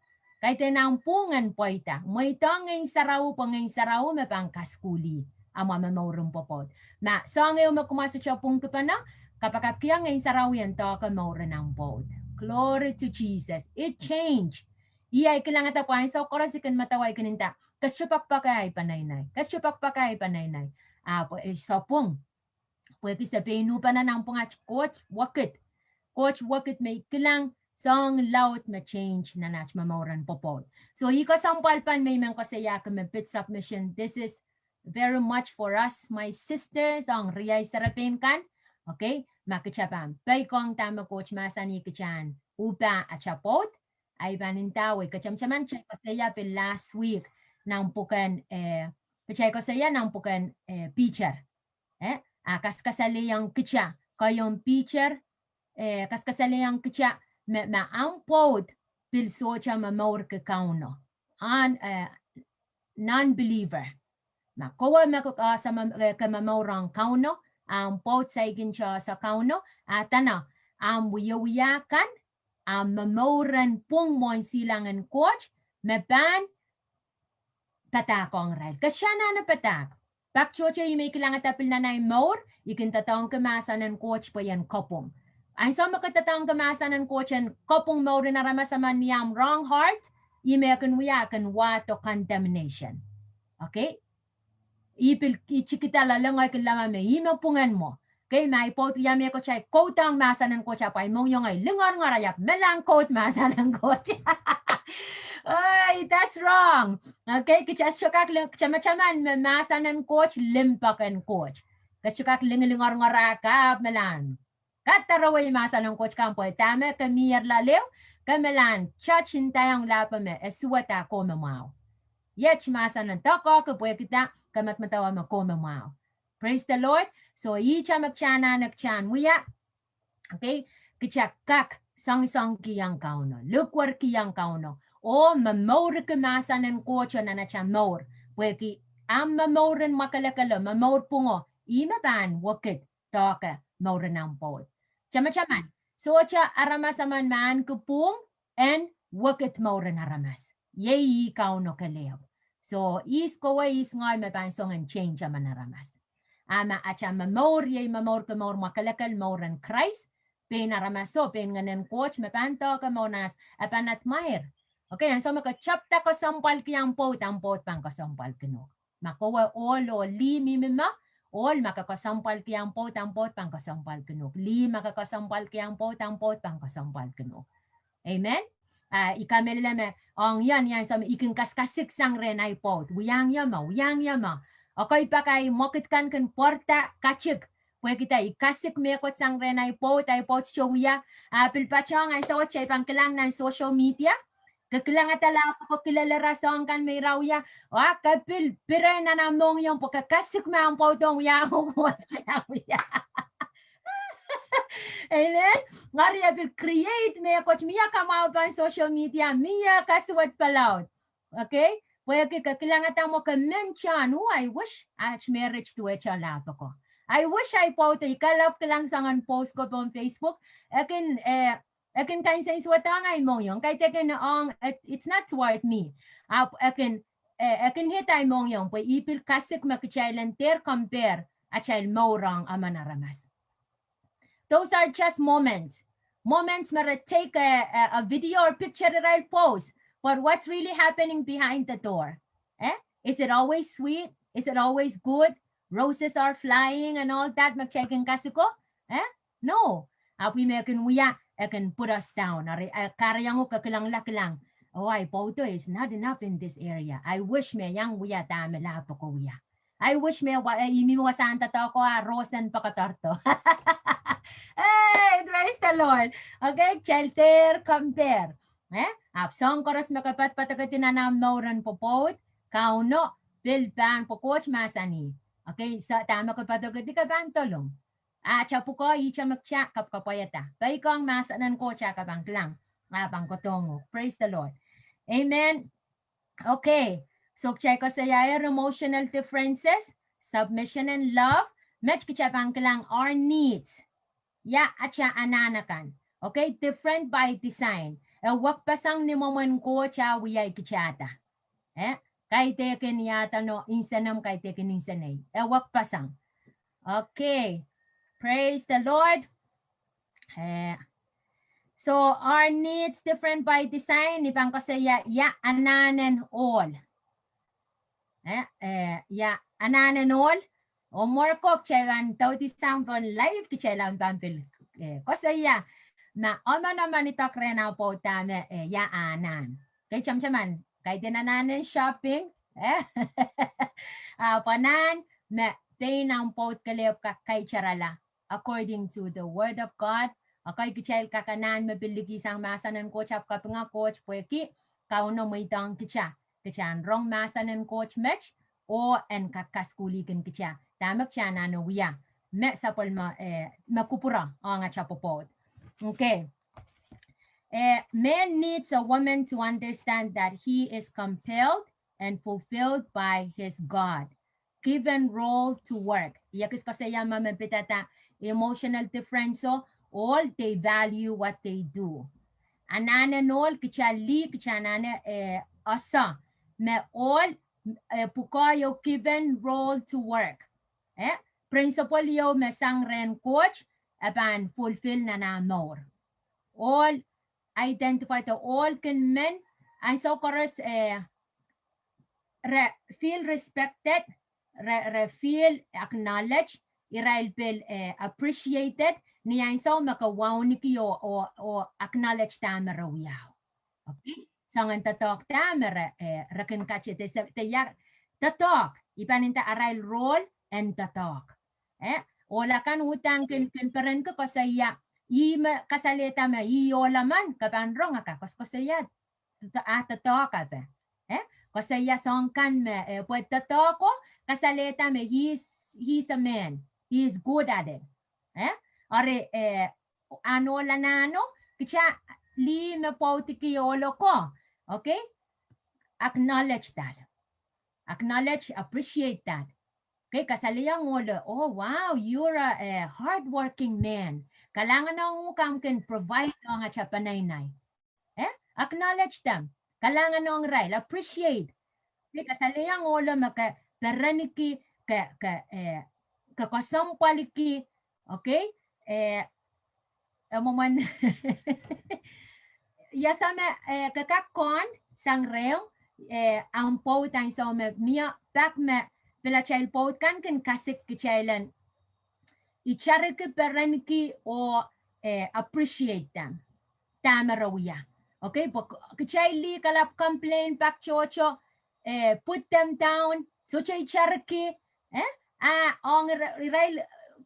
Kaidehn ahmw pwung en pweida. Mweidohng Ngehn Sarawi pwe Ngehn Sarawi me pahn kasukuhlih amwa momouren pwopwoud. Ma soahng ehu me kumwa sohte pwungkipene, kapakapkihong Ngehn Sarawi en doahke mouren ahmw pwoud. Glory to Jesus. It changed. Ih ahi kilangada pwe ansou koaros I kin medewe I kin nda, ke sohte poakpoake ahi peneinei. Ke sohte poakpoake ahi peneinei. Ahpw e sapwung. Pwehki se pein uhpene nanpwungala Koht wekid. Koht wekid me I kilang soahng laud me change nan aht momouren pwopwoud. So ih kesempwal pahn me I men koasoiahki me pid submission. This is very much for us, my sisters, ong riei serepein kan. Okay, ma kitail pahn peikiong dahme Koht mahsanih kitail en uhpah atail pwoud. Ahi pahn nda wei, ke tamataman kitail koasoia pil last week nan pwuken, eh, kitail koasoia nan pwuken, eh, Piter. Eh, a kaskasalehiong kitail, keieun Piter, eh, kaskasalehiong kitail me, ma ahmw pwoud pil sohte momourki Kauno. An, eh, non-believer. Ma kowe me ke, ah, se me, eh, ke momour ong Kauno, ahmw pwoud saikinte ese Kauno, a dana, ahmw wiewia kan, ahmw momouren pwung mwohn silangin Koht, me pahn padahk ong irail. Ke sohte anahne padahk. Pak tohto ih me I kilangada pil nan ahi mour, I kin doadoahngki mahsen en Koht pwe I en kapwung. Ansou me ke doadoahngki mahsen en Koht en kapwung mouren aramas emen ni ahmw wrong heart, ih me kin wia, kin wahdo condemnation. Okay? Ih pil, ih tikida loalomw, I kin leme me ih me pwungen mwo. Okay, ma ahi pwoud wia mehkot, kitail koudohng mahsen en Koht, ahpw ahi mohngiong ahi lingorngor, ahi ahpw melahn koud mahsen en Koht. Oh, that's wrong. Okay, kitail sohte kak ling, kitail tamataman me mahsen en Koht limpoak en Koht. Ke sohte kak lingilingorngor, ahpw melahn. Kadarewei mahsen en Koht kan pwe dahme ke mier loale, ke melahn touch ndaiong lahpo me e suwed a ko me mwahu. Iet mahsen en doakoahki pwehkida ke medemedewe me ko me mwahu. Praise the Lord. So ihte me kitail anahne kitail en wia, okay, kitail kak soangsoangkihong Kauno, likwerkihong Kauno, oh momourki mahsen en Koht nan atail mour. Pwehki ahmw momour en mwakelekelo, momour pwungo, ih me pahn wekid doahke mouren ahmw pwoud. Tamataman, sohte aramas emen me ahneki pwung en wekid mouren aramas. Iei ih Kauno kelehpw. So, ihs kowe, ihs ngehi me pahn song en change emen aramas? A ma atail momour iei momourki mour mwakelekel, mouren Krais, pein aramaso, pein ngehnen Koht me pahn doahke mour nan aramas, e pahn admire. Okay, ansou me ke tepda kesempwalki ahmw pwoud, ahmw pwoud pahn kesempwalkin uhk. Ma kowe ohl oh lih mihmi mwo, ohl, ma ke kesempwalki ahmw pwoud, ahmw pwoud pahn kesempwalkin uhk. Lih, ma ke kesempwalki ahmw pwoud, ahmw pwoud pahn kesempwalkin uhk. Amen. Ah, I kamehlele me ong ie ni ansou me I kin kasikasik sang rehn ahi pwoud. Wiahiong ie mwo, wiahiong ie mwo. Okay, pak ahi mwekid kan kin pwarada katik. Pwehki dah? I kasik mehkot sang rehn ahi pwoud, ahi pwoud sohte wia. Ah, pil patohng ansou wet kitail pahn kilang nan social media. Ke kilangada lap ko, kilel rasehng kan me ira wia. Wa ke pil pire nan ahmw mohngiong pwe ke kasik me ahmw pwoud ong wia, oh, sohte wia. Amen. Ngari e pil create mehkot, mie kamwahu pahn social media, mie kasuwed palaud. Okay? Pwehki ke kilangada mwo ke men tohn, oh, I wish aht marriage duwehte lap ko. I wish ahi pwoud, I kalap kilang soangen post ko pohn Facebook. E kin, eh, e kin kansensuwedahng ahi mohngiong. Kaidehkin ong, it, it's not toward me. Ahpw e kin, eh, e kin hit ahi mohngiong pwe I pil kasik me kitail en dehr compare atail mour ong emen aramas. Those are just moments. Moments me re take a, a, a video or picture, irail post. But what's really happening behind the door? Eh? Is it always sweet? Is it always good? Roses are flying and all that, me kitail kin kasiko? Eh? No. Ahpw ih me kin wia, e kin put us down. Ari, eh, kahrehiong uhk ke kilang, kilang. Oh, ahi pwoudo is not enough in this area. I wish me iang wia dahme lap ko wia. I wish me wa, eh, ih mihmi wasahn doadoahk ko a rose en poakodoardo. Hey, praise the Lord. Okay, kitail dehr compare. Eh? Ahpw soahng koaros me ke padapadokedi nan ahmw mour en pwopwoud, Kauno pil pahn pwukoah mahsanih. Okay, so dahme ke padokedi ke pahn dolung. Atail pwukoa ihte me kitail kapwkapwaiada. Peikiong mahsen en Koht a ke pahn kilang. A pahn kohdohng uhk. Praise the Lord. Amen. Okay. So kitail koasoiahier emotional differences, submission and love. Met kitail pahn kilang our needs. Ia atail anahn akan. Okay, different by design. E wekpeseng ni mwomwen Koht a wiahiong kitailda. Eh, kaidehkin iahda no insenemw, kaidehkin insenei. E wekpeseng. Okay. Praise the Lord. Eh, so our needs different by design. I pahn koasoia ia anahn en ohl. Eh, eh, ia anahn en ohl. Oh mwuhr ko kitail pahn doudi sang pohn live, kitail ahpw pahn pil, eh, koasoia ma emen emen idek rehn ah pwoud dahme, eh, ia anahn. Kei tamataman, kaidehn anahn en shopping, eh? Ahpw anahn me pein ahmw pwoud kelehpw kak kaitarala according to the word of God. Okay, kitail kak anahn me pil likih sang mahsen en Koht, ahpw kapinga Koht pwehki Kauno mweidohng kitail. Kitail en rong mahsen en Koht met, oh en kak kasukuhlihkin kitail dahme kitail anahne wia. Me sapwellime, eh, me kupwure ong atail pwopwoud. Okay. A man needs a woman to understand that he is compelled and fulfilled by his God given role to work. I ekis koasoia me me pidada emotional difference o, ohl, they value what they do. Anahn en ohl, kitail lih, kitail anahne, eh, ese me ohl, eh, pwukoa ieu given role to work. Eh, principle ieu me sang rehn Koht e pahn fulfill nan ah mour. Ohl identify the ohl kin men, ansou koaros, eh, re feel respected, re, re feel acknowledged, irail pil, eh, appreciated, ni ansou me ke wauneki oh, oh, oh acknowledge dahme re wiahu. Okay? Soangen doadoahk dahme re, eh, re kin kate, de se, de ia, doadoahk, I pahn nda arail role en doadoahk. Eh, ohl akan uhdahn kin, kin perenki koasoia, ih me kasalehda me ih ohl emen, ke pahn rong ah kak koasoia, doadoahk ape. Eh, koasoia soahng kan me, eh, pwe doadoahk o kasalehda me he is, he is a man, he is good at it. Eh, eri, eh, ahn ohl anahno, kitail lih me pwoudiki ohl oko. Okay? Acknowledge that. Acknowledge, appreciate that. Okay, kasalehiong ohl, oh wow, you're a, a hardworking man. Kalahngan ong uhk ahmw kin provide ong atail peneinei. Eh? acknowledge them. Kalahngan ong irail, appreciate. Okei, kasalehiong ohlo me ke perenki, ke, ke, eh, ke kesempwalki, okei, eh, eh, mwomwen, ia soh me, eh, ke kak kohn sang rehmw, eh, ahmw pwoud ansou me mie pak me pil atail pwoud kan kin kasik kitail en itarki, perenki oh, eh, appreciate them. Dahme re wia. Okei, pwe k-, kitail lih kalap complain pak tohto, eh, put them down, sohte itarki, eh? Ah, ong ira-, irail,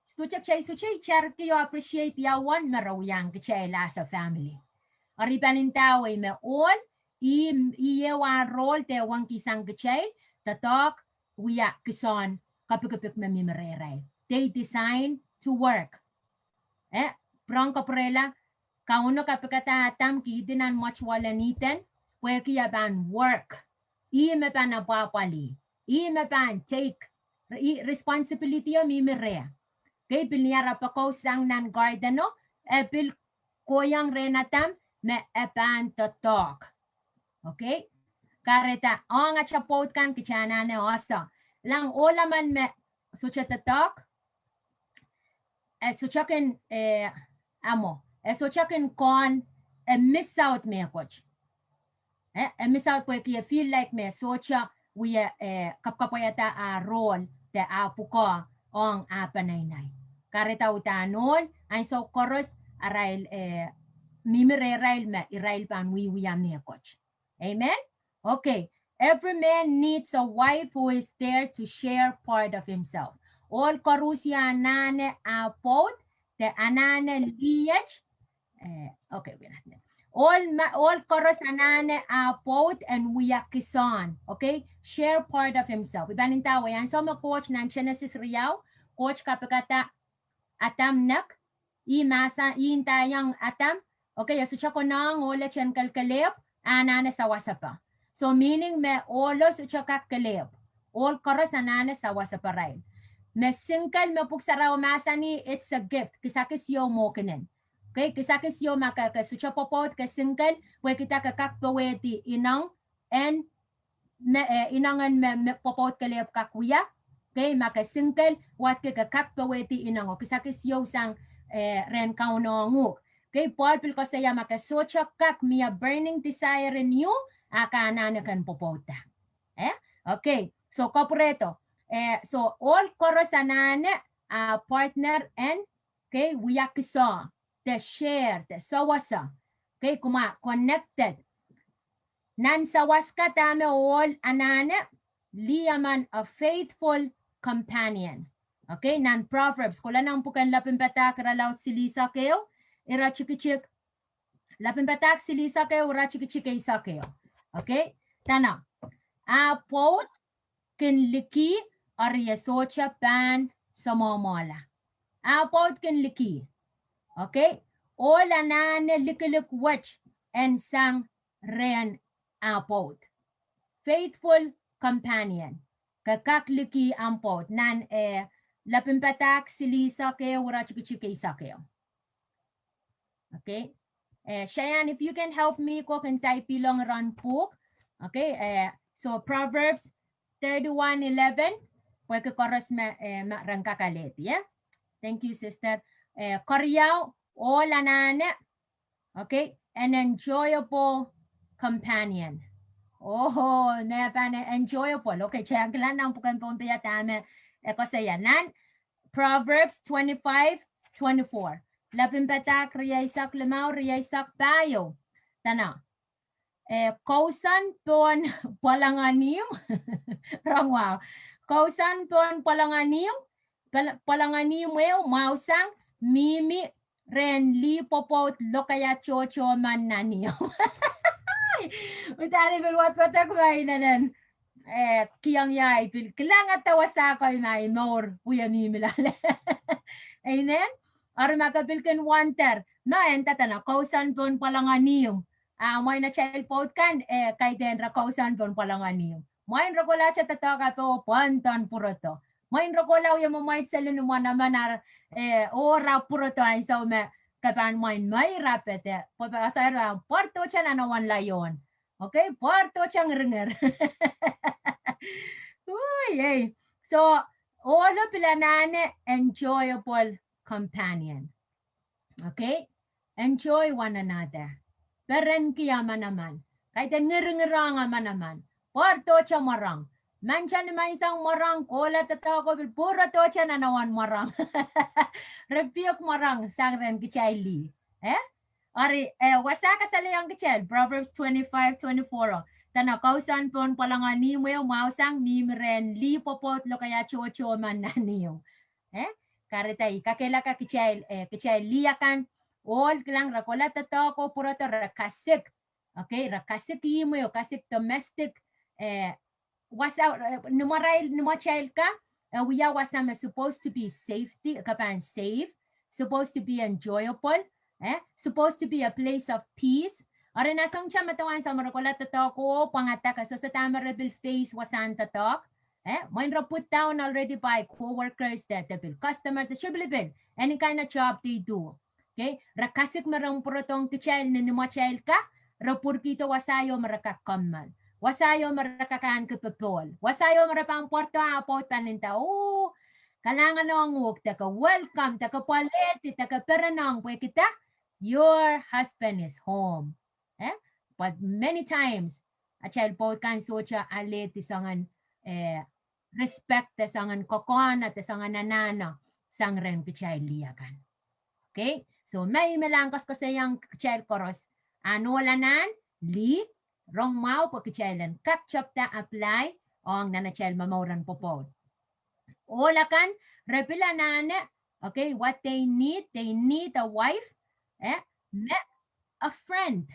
sohte kitail, sohte itarki oh appreciate ia uwen me re wiahiong kitail as a family. Eri pahn ndawei me ohl, ih, ih ehu ah role de wengki sang kitail, doadoahk, wia kihsehn kapikipik me mihmi rehrail. They design to work. Eh, pwurehng kapwurehla, Kauno kapikada Adam kihdi nan mwetuwel en Eden, pwehki e pahn work. Ih me pahn apwahpwalih. Ih me pahn take. Ih responsibility o mihmi reh. Okei, pil ni ara poakohng sang nan garden o, e pil kohiong rehn Adam me e pahn doadoahk. Okei? Kahrehda, ong atail pwoud kan kitail anahne ese. Lang ohl emen me sohte doadoahk, e sohte kin, eh, amo, e sohte kin kohn, e miss out mehkot. Eh, e miss out pwehki e feel like me sohte wia, eh, kapwkapwaiada ah role de ah pwukoa ong ah peneinei. Kahrehda uhdahn ohl, ansou koaros arail, eh, mihmi rehrail me irail pahn wiewia mehkot. Amen? Okay. Every man needs a wife who is there to share part of himself. Ohl koaros anahne ah pwoud, de anahne liet, eh, okay, we're not there. Ohl ma-, ohl koaros anahne ah pwoud en wia kihsehn, okay? Share part of himself. I pahn ndawei, ansou me Koht nan Genesis riau, Koht kapikada Adam nek, ih mahsa-, ih ndaiong Adam, okay, e sohte konehng ohl en kelkelehpw, anahne sawasepe. So meaning me ohlo sohte kak kelehpw, ohl koaros anahne sawaseparail. Me single me Pwuhk Sarawi mahsanih, it's a gift, kisakis ieu mwohkenen. Okay, kisakis ieu ma ke, ke sohte pwopwoud ke single, pwehki dah ke kak powehdi ineng en me, eh, ineng en me, me pwopwoud kelehpw kak wia. Okay, ma ke single, wadki ke kak powehdi ineng o, kisakis ieu sang, eh, rehn Kauno ong uhk. Okay, Pohl pil koasoia ma ke sohte kak mie burning desire in you, a ke anahne ken pwopwouda. Eh? Okay, so kapwurehdo. Eh, so ohl koaros anahne ah partner en, okay, wia kihsehn, de share, de sawasa. Okay, kumwa connected. Nan sawas ka dahme ohl anahne, lih emen a faithful companion. Okay, nan Proverbs, kohla nan pwuken Lapinpadahk irelaud silihsek ehu, iretikitik, Lapinpadahk silihsek ehu, iretikitik eisek ehu. Okay, dene, ah pwoud kin liki, eri e sohte pahn samwamwahla. Ah pwoud kin liki. Okay, ohl anahne likilik wet en sang rehn ah pwoud. Faithful companion. Ke kak liki ahmw pwoud. Nan, eh, Lapinpadahk silihsek ehu, iretikitik eisek ehu. Okay. Eh, Cheyenne, if you can help me, ko kin type-ilong rahn pwuhk. Okay, eh, so Proverbs thirty-one eleven, pwehki koaros me, eh, me ren kak alehdi, eh. Thank you, sister. Eh, keriau, ohl anahne, okay, an enjoyable companion. Oh, me pahn enjoyable. Okay, kitail kilang nan pwuken Pohnpei dahme e koasoia nan Proverbs twenty-five twenty-four. Lapinpadahk rieisek limau, rieisek pahieu. Dene, eh, kousoan pohn pwolongomw. Rong wahu. Kousoan pohn pwolongomw, pwol-, pwolongomw ehu mwahusang mihmi rehn lih pwopwoud lokaia tohto men nan ihmw. Uhdahn I pil wadwadek ma inenen, eh, kihong ie, I pil kilang ede wasa ko ma I mour wie mihmi loale. Amen. Eri ma ke pil kin wonder, ma e nda dene kousoan pohn pwolongomw. Ah, mwein atail pwoud kan, eh, kaidehn re kousoan pohn pwolongomw. Mwein re kohla te doadoahk ape oh pwon dohn pwurodo. Mwein re kohla wie mwemweit seli ni manaman ar, eh, oh ra pwurodo ansou me ke pahn mwein mei rapete, pwe pahn sair pahn pwardohte nan awan laion. Okay, pwardohte ngirngir. Ui, ei. So, ohlo pil anahne enjoyable companion. Okay? Enjoy one another. Perenki emen emen. Kaidehn ngiringirong emen emen. Pwardohte mwarong. Manta ni maing sang mwarong, kohla doadoahk ko pil pwurodohte nan awan mwarong. Re pil mwarong sang rehn kitail lih. Eh? Eri, eh, wasa kasalehiong kitail, Proverbs twenty-five twenty-four o. Dene, kausoan pohn pwolong en ihmw ehu mwahu sang mihmi rehn lih pwopwoud lokaia tohto men nan ihmw. Eh? Kahrehda I kakehlaka kitail, eh, kitail lih akan, ohl kilang, re kohla doadoahk ko pwurodo, re kasik. Okay, re kasik ihmw ehu, kasik domestic, eh, wasa, eh, ni imwarail, ni imwatail ka, eh, wia wasa me supposed to be safety, ke pahn safe, supposed to be enjoyable, eh, supposed to be a place of peace. Eri nan soangen medewe ansou me re kohla doadoahk ko pwangada, ke sohte dahme re pil face wasahn doadoahk. Eh, mwein re put down already by co-workers, de, de pil customer, de sipilipil, any kind of job they do. Okay, re kasik me re pwurodohng kitail ni, ni imwatail ka, re pwurkihdo wasa ieu me re kak kommoal. Wasa ieu me re kak ahneki popohl. Wasa ieu me re pahn pwardohng ah pwoud pahn nda, oh, kalahngan ong uhk, de ke welcome, de ke pwoalehdi, de ke perenohng pwehki da, your husband is home. Eh? But many times, atail pwoud kan sohte alehdi soangen, eh, respect de soangen kokohna de soangen anahne sang rehn kitail lih akan. Okay? So, me I me lahng koaskoasoiong kitail koaros. Ahn ohl anahn, lih, rong mwahu pwe kitail en kak tepda apply ong nan atail momouren pwopwoud. Ohl akan, re pil anahne, okay, what they need, they need a wife, eh, me a friend.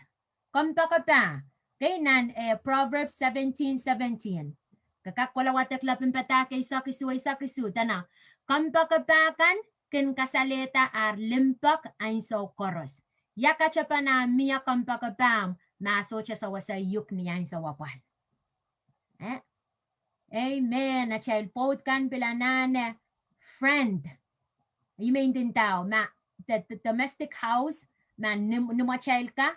Kompoakepah. Okay, nan, eh, Proverbs seventeen seventeen. Ke kak kohla wadek lepin padahk eisek isuh, eisek isuh, dene, kompoakepah kan kin kasalehda ar limpoak ansou koaros. Ia katepen ah mie kompoakepahmw ma sohte sewese iuk ni ansou apwal? Eh? Amen. Atail pwoud kan pil anahne friend. I men ndinda o, ma the, the domestic house, ma ni, ni imwatail ka,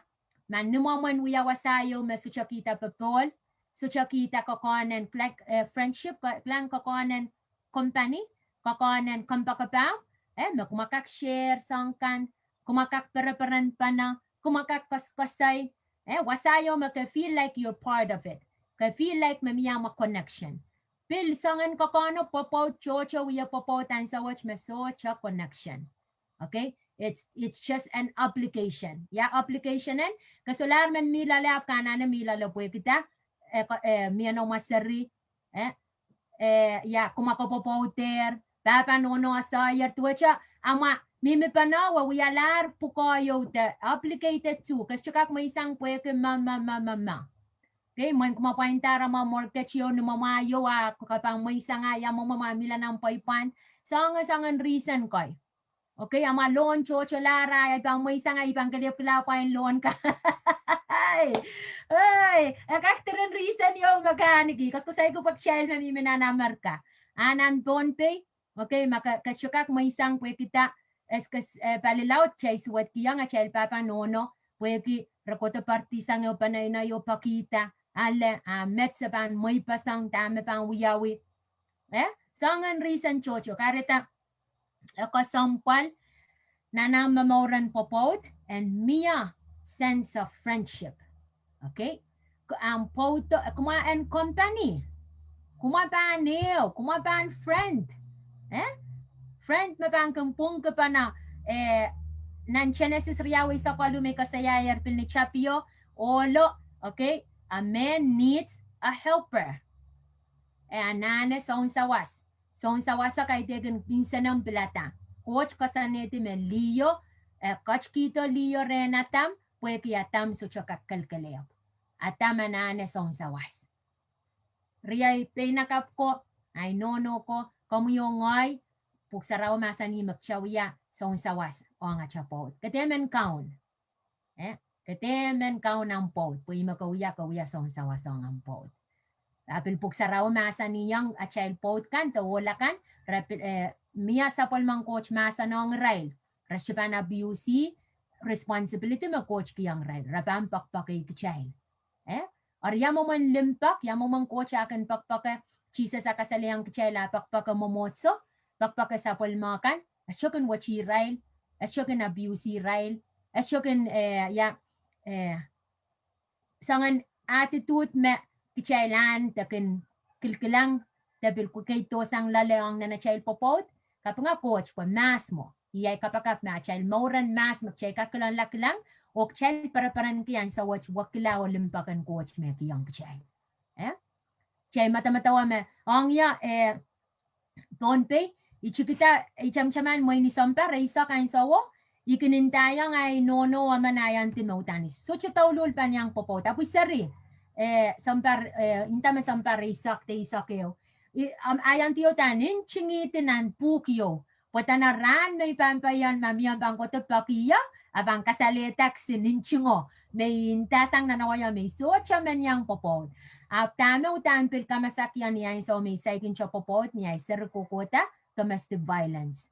ma ni mwomwen wia wasa ieu me sohte kihda popohl, sohte kihda kokohnen, like, eh, friendship, ko-, kilang kokohnen company, kokohnen kompoakepahmw, eh, me kumwa kak share soahng kan, kumwa kak pereperenpene, kumwa kak koaskoasoi, eh, wasa ieu me ke feel like you're part of it. Ke feel like me mie amwa connection. Pil soangen kokohno pwopwoud tohto wia pwopwoud ansou wet me sohte connection. Okay? It's, it's just an obligation. Ia obligation en, ke solahr men mih loale ahpw ke anahne mih loale pwehki da, eh, ko-, eh, mie noumw seri, eh, eh, ia, kumwa ko pwopwoudehr, pahpa nohno soaier duwehte, amwa mihmi pene we wialahr pwukoa ieu de obligated to, ke sohte kak mweisang pwehki ma, ma, ma, ma, ma. Okay, mwein kumwa pwaindahr amwa mortgage ieu ni mwomwa ieu a ke pahn mweisang ah ia mwomwe ma mihla nan pweipwan. Soangen, soangen reason kei. Okay, amwa loan tohto lahr ah ia I pahn mweisang ah I pahn kelehpwkihla pwain loan ka. Ei, ei, e kak diren reason ieu me ke ahneki, koaskoasoiki pwe kitail me mihmi nan Amerika. A nan Pohnpei, okay, ma ke, ke sohte kak mweisang pwehki da, es ke, eh, pali laud kitail suwedkiong atail pahpa nohno, pwehki re kohdo pardisang ehu peneinei oh pekihda, ale, a met se pahn mweipeseng dahme pahn wiawi. Eh? Soangen reason tohto, kahrehda, eh, kesempwal, nan ah momouren pwopwoud, en mie sense of friendship. Okay? K-, ahmw pwoudo, eh, kumwa en company. Kumwa pahn ehu, kumwa pahn friend. Eh? Friend me pahn kin pwungkipene, eh, nan Genesis riau eisek waluh me I koasoiaier pil ni tapio, ohlo, okay? A man needs a helper. E anahne sounsawas. Sounsawas o kaidehkin nsenomw pilada. Koht koasoanehdi me liho, eh, ketikihdo liho rehn Adam, pwehki Adam sohte kak kelekelehpw. Adam anahne sounsawas. Riei peinakapw ko, ahi nohno ko, komwi oh ngehi, Pwuhk Sarawi mahsanih me kita wia sounsawas ong ata pwoud. Ke dehr men kaun. Eh, ke dehr men kaun ahmw pwoud, pwe ih me ke wia, ke wia sounsawas ong ahmw pwoud. A pil Pwuhk Sarawi mahsanihong atail pwoud kan, de ohl akan, re pil, eh, mie sapwellimen Koht mahsen ong irail. Re sohte pahn abuse, responsibility me Koht kihong irail, re pahn poakpoake kitail. Eh? Eri ia mwomwen limpoak, ia mwomwen Koht eh kin poakpoake, Sises eh kasalehiong kitail ah poakpoake mwomwohdiso, poakpoake sapwellime kan, e sohte kin wehwehki irail, e sohte kin abuse irail, e sohte kin, eh, ia, eh, soangen attitude me kitail ahn de kin kilkilang de pil kukei dohsang loale ong nan atail pwopwoud, kapinga Koht pwe mahs mwo. Iei kapakap me atail mouren mahs me kitail kak kilangla kilang, oh kitail pereperenki ansou wet wekila oh limpoaken Koht me kihong kitail. Eh? Kitail medemedewe me, ong ia, eh, Pohnpei, I tikida, I tamataman mwein ni sounpar eisek ansouo, I kin ndaiong ahi nohno emen ahi auntie me udahn I sohte douluhl pahn iang pwopwoud. Ahpw I seri, eh, sounpar, eh, nda me sounpar eisek de eisek ehu. I, am, ahi auntie udahn ntingihdi nan pwuhk ieu. Pwe dene rahn me I pahn peian ma mie pahn kohdo peki ie, e pahn kasalehda kisin ntingo me I ndasang nan awa ie me I sohte men iang pwopwoud. Ahpw dahme udahn pil kamasakihong ni ansou me I saikinte pwopwoud ni ahi seri kohkohda domestic violence.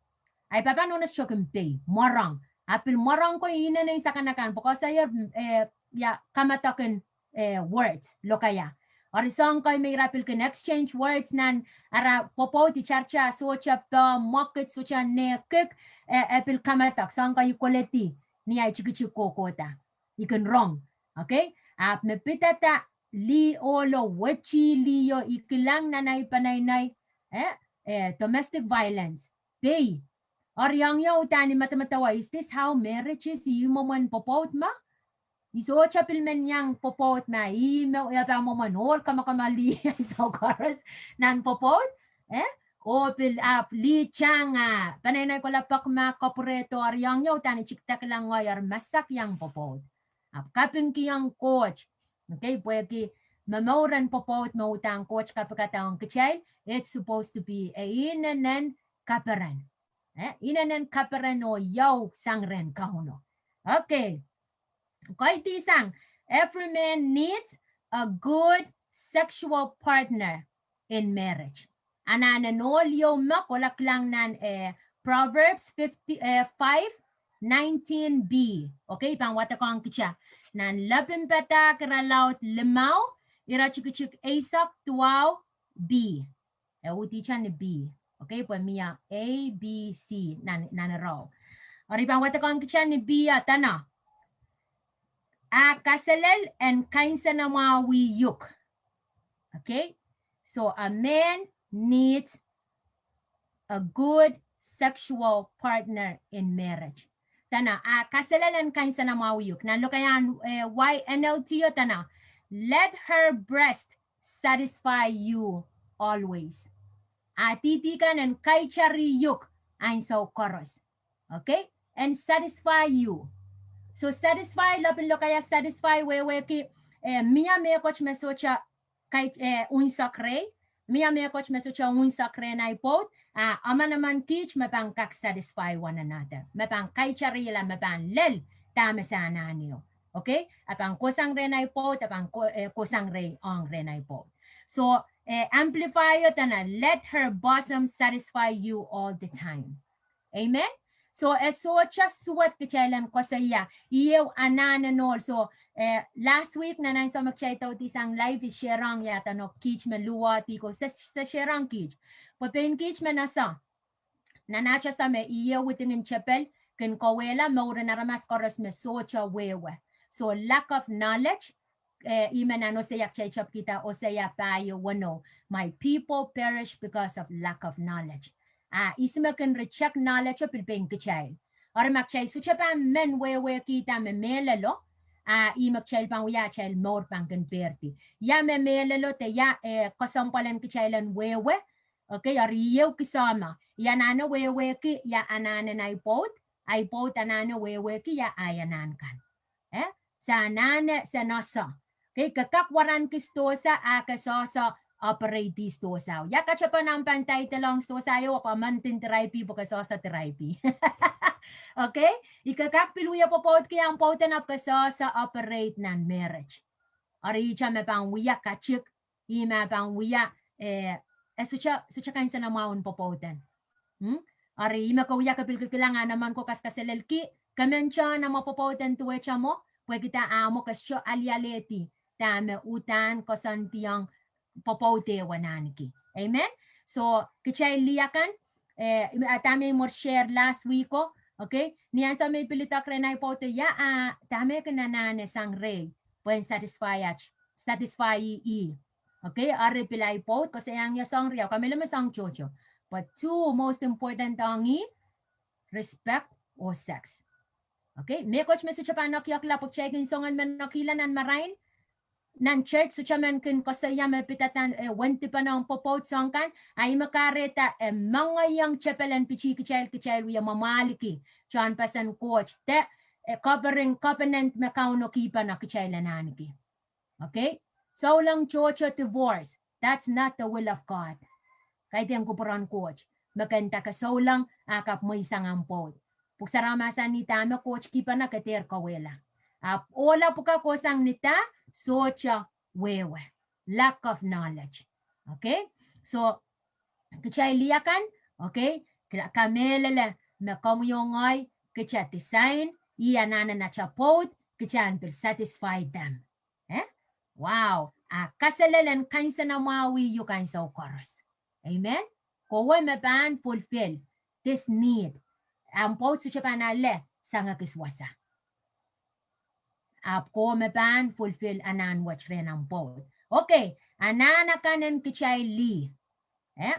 Ahi pahpa nohno sohte kin pei, mwoarong. Ahpw pil mwoarong ko inenen sakanakan, pwe koasoia, eh, ia, kamadok en, eh, words, lokaia. Eri soahng kei me ira pil kin exchange words nan ara pwopwoud, I taratar sohte poh mwekid, sohte nehkik, eh, e pil kamadok, soahng kei I koledi ni ahi tikitik kohkohda. I kin rong. Okay? Ahpw me pidada lih ohlo, wehwehki lih o I kilang nan ahi peneinei, eh, eh, domestic violence. Pei. Eri ong ia udahn I medemedewe, is this how marriage is? Ih mwomwen pwopwoud ma? I sohte pil men iang pwopwoud ma ih me e pahn mwomwen ohl kamakamali ansou koaros nan pwopwoud, eh? Oh pil ahpw lih tang ah peneinei kohla pek ma kapwurehdo, eri ong ia udahn I tikida kilang ngehi eri masak iang pwopwoud. Ahpw kapingkihong Koht. Okay, pwehki me mouren pwopwoud me udahn Koht kapikada ong kitail, it's supposed to be e inenen kaperen. Eh, inenen kaperen oh iou sang rehn Kauno. Okay. Kaidehn sang, every man needs a good sexual partner in marriage. Anahnen ohl ieu me kohla kilang nan, eh, Proverbs fifty, eh, five nineteen B. Okay, I pahn wadekohng kitail. Nan Lepin Padahk irelaud limau, iretikitik eisek duwau B. E uhdihte ni B. Okay, pwe mie A, B, C nan, nan ireo. Eri I pahn wadekohng kitail ni B, a dene, a kaselel en kainsenamwahwih uhk. Okay? So a man needs a good sexual partner in marriage. Dene, a kaselel en kainsenamwahwih uhk. Nan lokaiahn, eh, Y N L T o dene, let her breast satisfy you always. A dihdi kan en kaiteri uhk ansou koaros. Okay? En satisfy you. So satisfy, lepin lokaia satisfy wehwehki, eh, mie mehkot me sohte kai, eh, unsek rehi, mie mehkot me sohte unsek rehn ahi pwoud, a emenemen kiht me pahn kak satisfy one another. Me pahn kaiterihla, me pahn lel dahme se anahne. Okay? A pahn kohsang rehn ahi pwoud, a pahn ko-, eh, kohsang rehi ong rehn ahi pwoud. So, eh, Amplify o dene, let her bosom satisfy you all the time. Amen? So, e sohte suwed kitail en koasoia, ieu anahnen ohl. So, eh, last week, nan ansou me kitail dohdi sang live, I shareong ia dene kiht me luwehdi ko, se, se shareong kiht. Pwe pein kiht me nasa. Nan atail ese me ieu widingen tepel kin kauwehla mouren aramas koaros me sohte wehwe. So lack of knowledge, eh, ih me nan Hosea kitail tepkihda Hosea pahieu weneu. My people perish because of lack of knowledge. A ihs me kin reject knowledge o? Pil pein kitail. Eri ma kitail sohte pahn men wehwehkihda me mehlelo, a ih me kitail pahn wia atail mour pahn kin pehrdi. Ia me mehlelo de ia, eh, kesempwal en kitail en wehwe, Okay, eri ieu kisoma. I anahne wehwehki ia anahnen ahi pwoud, ahi pwoud anahne wehwehki ia ahi anahn kan. Eh? Se anahne, se nasa. Okay, ke kak waran kis dohsa, a ke sehse operate sdohsao. Ia katepen omw pahn title ong sdohsa ieu, ahpw emen din diraipi, pwe ke sehse diraipi. Okay? I ke kak pil wie pwopwoudki omw pwoud en ahpw ke sehse operate nan marriage. Eri ihte me pahn wia katik, ih me pahn wia, eh, e sohte, sohte kainsenamwahu en pwopwoud en. Hmm? Eri ihme ke wia ke pil kilkilang ah nemen ko kaskaselelki, ke men tohn amwa pwopwoud en duwehte mwo, pwehki da, amwo ke sohte alialehdi dahme uhdahn koasoandiong pwopwoud ehu en ahneki. Amen. So, kitail lih akan, eh, dahme I mwur share last week o, okay? Ni ansou me I pil idek rehn ahi pwoud, ia, ah, dahme kin anahne sang rehi, pwehn satisfy aht, satisfy ih. Okay, eri pil ahi pwoud koasoiahng ie soahng riau, kamehlele me soahng tohto. But two most important ong ih, respect oh sex. Okay, mehkot me sohte pahn ekihekla pwe kitail kin soangen men ekihla nan marain, nan church sohte men kin koasoia me pidada, eh, wendi pahn ong pwopwoud soahng kan, a ihme kahrehda, eh, mengeiong tepel en pitih kitail, kitail wie mwamwahlki tehnpasen Koht de, eh, covering covenant me Kauno kihpene kitail en ahneki. Okay? Souleng tohto divorce. That's not the will of God. Kaidehn kupwuren Koht me ke nda ke souleng ah kak mweisang ahmw pwoud. Pwuhk Sarawi mahsanih dahme Koht kihpene ke dehr kauwehla. Ahpw ohla pwukat kohsang ni da, sohte wehwe. Lack of knowledge. Okay? So, kitail lih akan, okay, kamehlele me komwi oh ngehi, kitail design, ih anahnen atail pwoud, kitail en pil satisfy them. Eh? Wow. A kaselel en kansenamwahu ieu ansou koaros. Amen. Kowe me pahn fulfill this need. Ahmw pwoud sohte pahn ale sang ekis wasa. Ahpw kowe me pahn fulfill anahn wet rehn ahmw pwoud. Okay, anahn akan en kitail lih. Eh?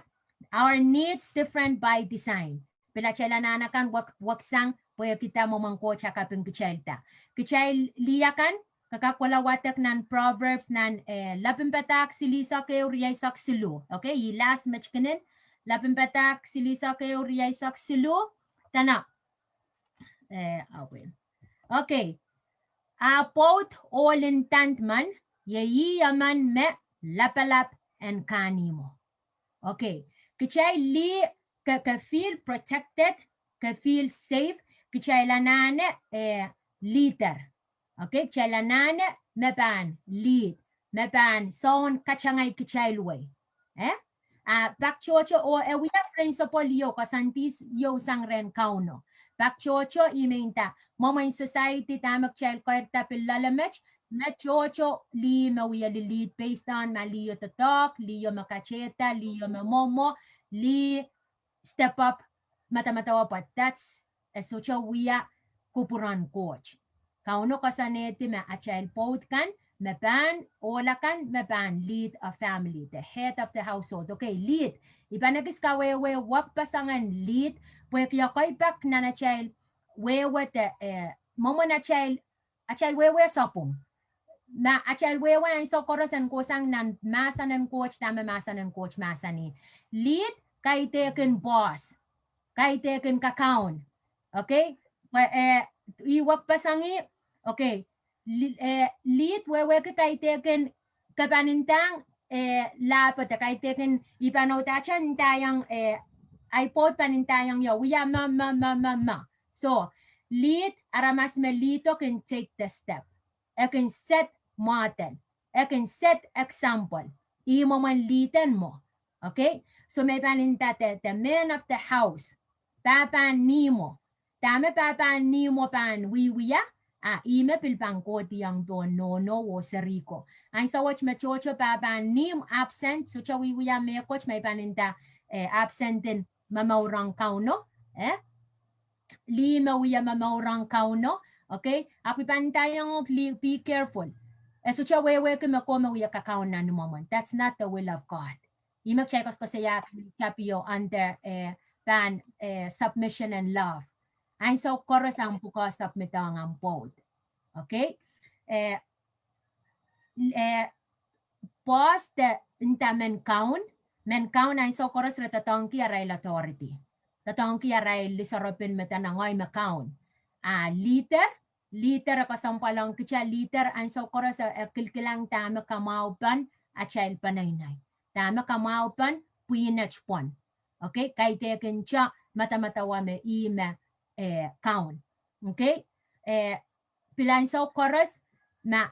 Our needs different by design. Pil atail anahn akan wek, weksang pwehki da mwomwen Koht ah kaping kitailda. Kitail lih akan, ke kak kohla wadek nan Proverbs nan, eh, Lapinpadahk silihsek ehu rieisek siluh. Okay, ih last me kitail kin, Lapinpadahk silihsek ehu rieisek siluh. Dene, eh, awe. Okay. A pwoud ohl ndand men, iei ih emen me lapalap en kahnihmwo. Okay. Kitail lih ke, ke feel protected, ke feel safe, kitail anahne, eh, leader. Okay, kitail anahne me pahn lead, me pahn soun katangai kitail wei. Eh? A pak tohto oh e wia principle ieu, koasoandi ieu sang rehn Kauno. Pak tohto ih me nda, mwomwen society dahme kitail keirda pil loale met, me tohto lih me wie lih lead based on ma lih o doadoahk, lih o me katehda, lih o me mwomwo, lih step up, madamadau, but that's, e sohte wia kupwuren Koht. Kauno koasoanehdi me atail pwoud kan me pahn, ohl akan me pahn lead a family, the head of the household. Okay, lead. I pahn ekis kawehwe wekpeseng en lead, pwehki ekei pak nan atail wehwe de, eh, mwomwen atail, atail wehwe sapwung. Ma atail wehwe ansou koaros en kohsang nan mahsen en Koht, dahme mahsen en Koht mahsanih. Lead, kaidehkin boss. Kaidehkin kakaun. Okay? Pwe, eh, ih wekpeseng ih, okay. Li-, eh, lead wehwehki kaidehkin, ke pahn ndahng, eh, lahpo de kaidehkin, I pahn uhdahn ndaiong, eh, ahi pwoud pahn ndaiong ie, wia me, me, me, me, me. So, lead, aramas me lead o kin take the step. E kin set model. E kin set example. Ih mwomwen leader mwo. Okay? So me pahn nda the, the man of the house. Pahpa en ihmwo. Dahme pahpa en ihmwo pahn wiewia, a ih me pil pahn kohdiong pohn nohno oh seri ko. Ansou wet me tohto pahpa en ihmw absent, sohte wiewia mehkot, me pahn nda, eh, absent en momour en Kauno, eh? Lih me wia momour en Kauno, okay? Ahpw I pahn ndaiong uhk lih, be careful. E sohte wehwehki me kowe me wia kakaun nan imwomwen. That's not the will of God. Ih me kitail koasokoasoiahki tapio under, eh, pahn, eh, submission and love. Ansou koaros ahmw pwukoa submit ong ahmw pwoud. Okay? Eh, eh, boss de nda men kaun, men kaun ansou koaros re doadoahngki arail authority. Doadoahngki arail lisoarop en me dene ngehi me kaun. A leader, leader e kesempwal ong kitail, leader ansou koaros e kilkilang dahme kamwahupen atail peneinei. Dahme kamwahupen pwihnet pwon. Okay, kaidehkin te madamadawa me ih me, eh, kaun. Okay, eh, pil ansou koaros ma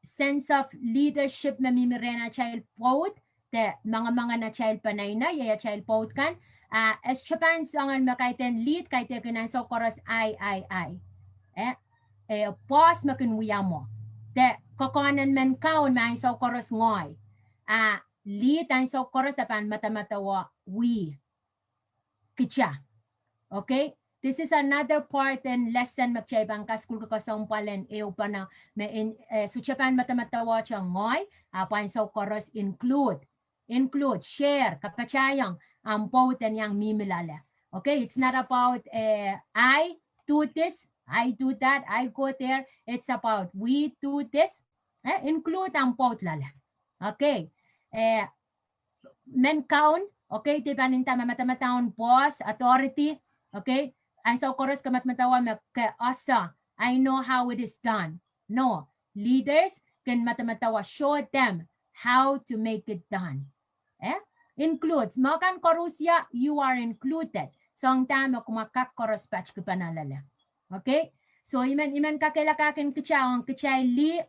sense of leadership me mihmi rehn atail pwoud, de mangemangen atail peneinei, iei atail pwoud kan, A, e sohte pahn soangen me kaidehn lead, kaidehkin ansou koaros I, I, I. Eh, eh, boss me kin wia mwo. De kokohnen men kaun me ansou koaros ngehi. A, lead ansou koaros e pahn medemedewe we. Kita. Okay? This is another part en lesson me kitail pahn kasukuhlki kesempwal en ehu pahn me en, eh, sohte pahn medemedewe ngehi, a pahn ansou koaros include. Include, share, kapatahiong, ahmw pwoud en iang mihmi loale. Okay, it's not about, eh, I do this, I do that, I go there. It's about we do this. Eh, include ahmw pwoud loale. Okay. Eh, men kaun, okay, de pahn inda me medemedewe boss, authority, okay. Ansou koaros ke medemedewe me ke ese, I know how it is done. No, leaders kin medemedewe show them how to make it done. Eh? Includes, me kan koaros ia, you are included. Soang dahme kumwa kak koaros patpene loale. Okay? So, I men, I men kakehlakahkin kitail ong kitail lih,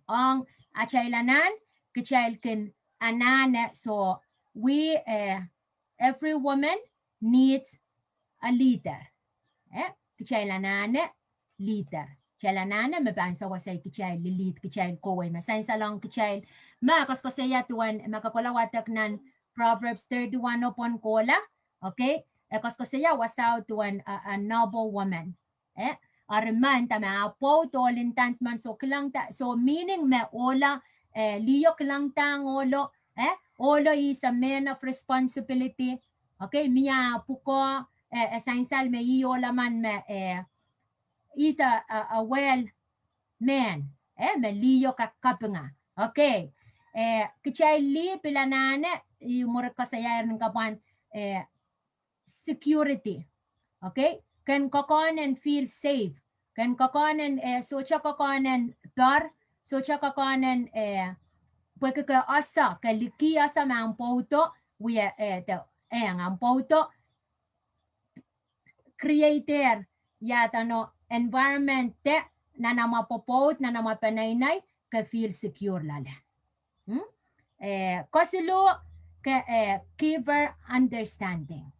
ong atail anahn, kitail kin anahne, so we, eh, every woman needs a leader. Eh, kitail anahne leader. Kitail anahne me pahn sewese kitail lead, kitail kohwei me sansal ong kitail. Me koasoakoasoia duwen, me ke kohla wadek nan Proverbs thirty-one oh pwon kohla. Okay, e koasoakoasoia wasao duwen a, a noble woman. Eh, eri me inda me ah pwoud ohl ndand men, so kilangda, so meaning me ohlo, eh, liho kilangdahng ohlo, eh, ohlo is a man of responsibility. Okay, mie ah pwukoa, eh, e sansal me ih ohlo men me, eh, is a, a, a well man, eh, me liho kak kapinga. Okay, eh, kitail lih pil anahne, I mwuri koasoiahier ni kapwan, eh, security. Okay? Ken koakohnen feel safe. Ken koakohnen, eh, sohte koakohnen pere, sohte koakohnen, eh, pwehki ke ese, ke likih ese me ahmw pwoudo, wia, eh, de, eh, ahmw pwoudo, create-er, ia dano environment de, nan amwa pwopwoud, nan amwa peneinei, ke feel secure loale. Hmm? Eh, kesiluh ke, eh, give her understanding.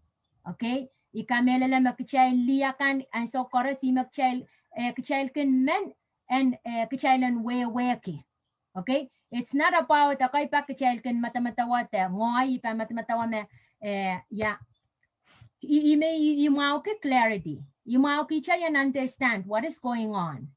Okay? I kamehlele me kitail lih akan ansou koaros ih me kitail, eh, kitail kin men en, eh, kitail en wehwehki. Okay? It's not about, okay, pak kitail kin medemedewe de, ngehi I pahn medemedewe me, eh, ia. I, I me, I, I mwahuki clarity. I mwahuki kitail en understand what is going on.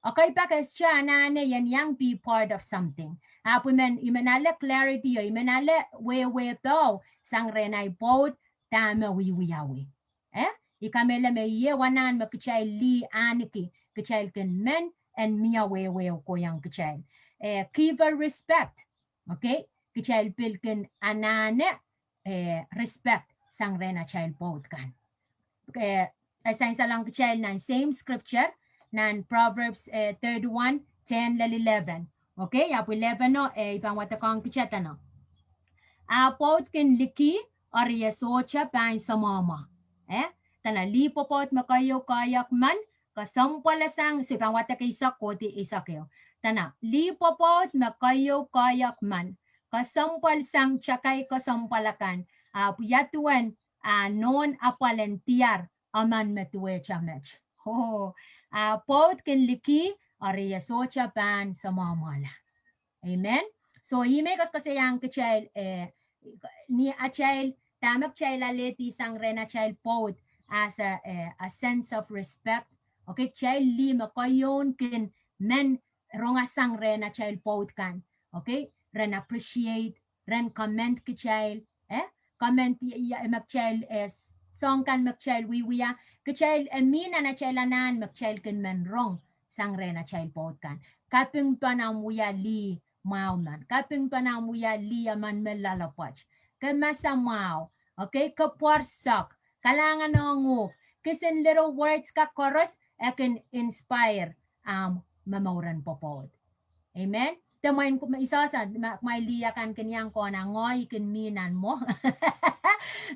Okay, pak e sohte anahne en iang be part of something. Ahpw I men, I men ale clarity o, I men ale wehwehpe sang rehn ahi pwoud, dahme wiewiawi. Eh? I kamehlele me ih ehu anahn me kitail lih ahneki, kitail kin men en mie wehwehkohiong kitail. Eh, give her respect. Okay? Kitail pil kin anahne, eh, respect sang rehn atail pwoud kan. Eh, e sansal ong kitail nan same scripture, nan Proverbs, eh, thirty-one, ten lel eleven. Okay, ahpw eleven o, eh, I pahn wadekohng kitail dano. Ah pwoud kin likih, eri e sohte pahn semwehmwe. Eh? Dana lih pwopwoud me keieu koahiek men, kesempwalsang, so I pahn wadek eisek kohdi eisek ehu. Dana, lih pwopwoud me keieu koahiek men, kesempwalsang takai kesempwal akan, ahpw ia duwen, ah, nohn apwal en diar emen me duwehte met. Oh, ah pwoud kin likih, eri e sohte pahn semwehmwehla. Amen. So, ih me I koasoakoasoiahng kitail, eh, ni atail, dahme kitail alehdi sang rehn atail pwoud as a, eh, a sense of respect. Okay, kitail lih me keieun kin men rongasang rehn atail pwoud kan. Okay, ren appreciate, ren comment kitail, eh? Comment ia, ia, me kitail, eh, soahng kan me kitail wiewia, kitail, eh, mih nan atail anahn me kitail kin men rong sang rehn atail pwoud kan. Kaping pahn ahmw wia lih mwahu men. Kaping pahn ahmw wia lih emen me loalopwoat. Ke masamwahu. Okay, ke pwoarsek. Kalahngan ong uhk. Kisin little words kan koaros, e kin inspire ahmw momour en pwopwoud. Amen. De mwein ku-, isohsa, ma, ma lih akan kin iang kohn, a ngehi kin mih nan mwo.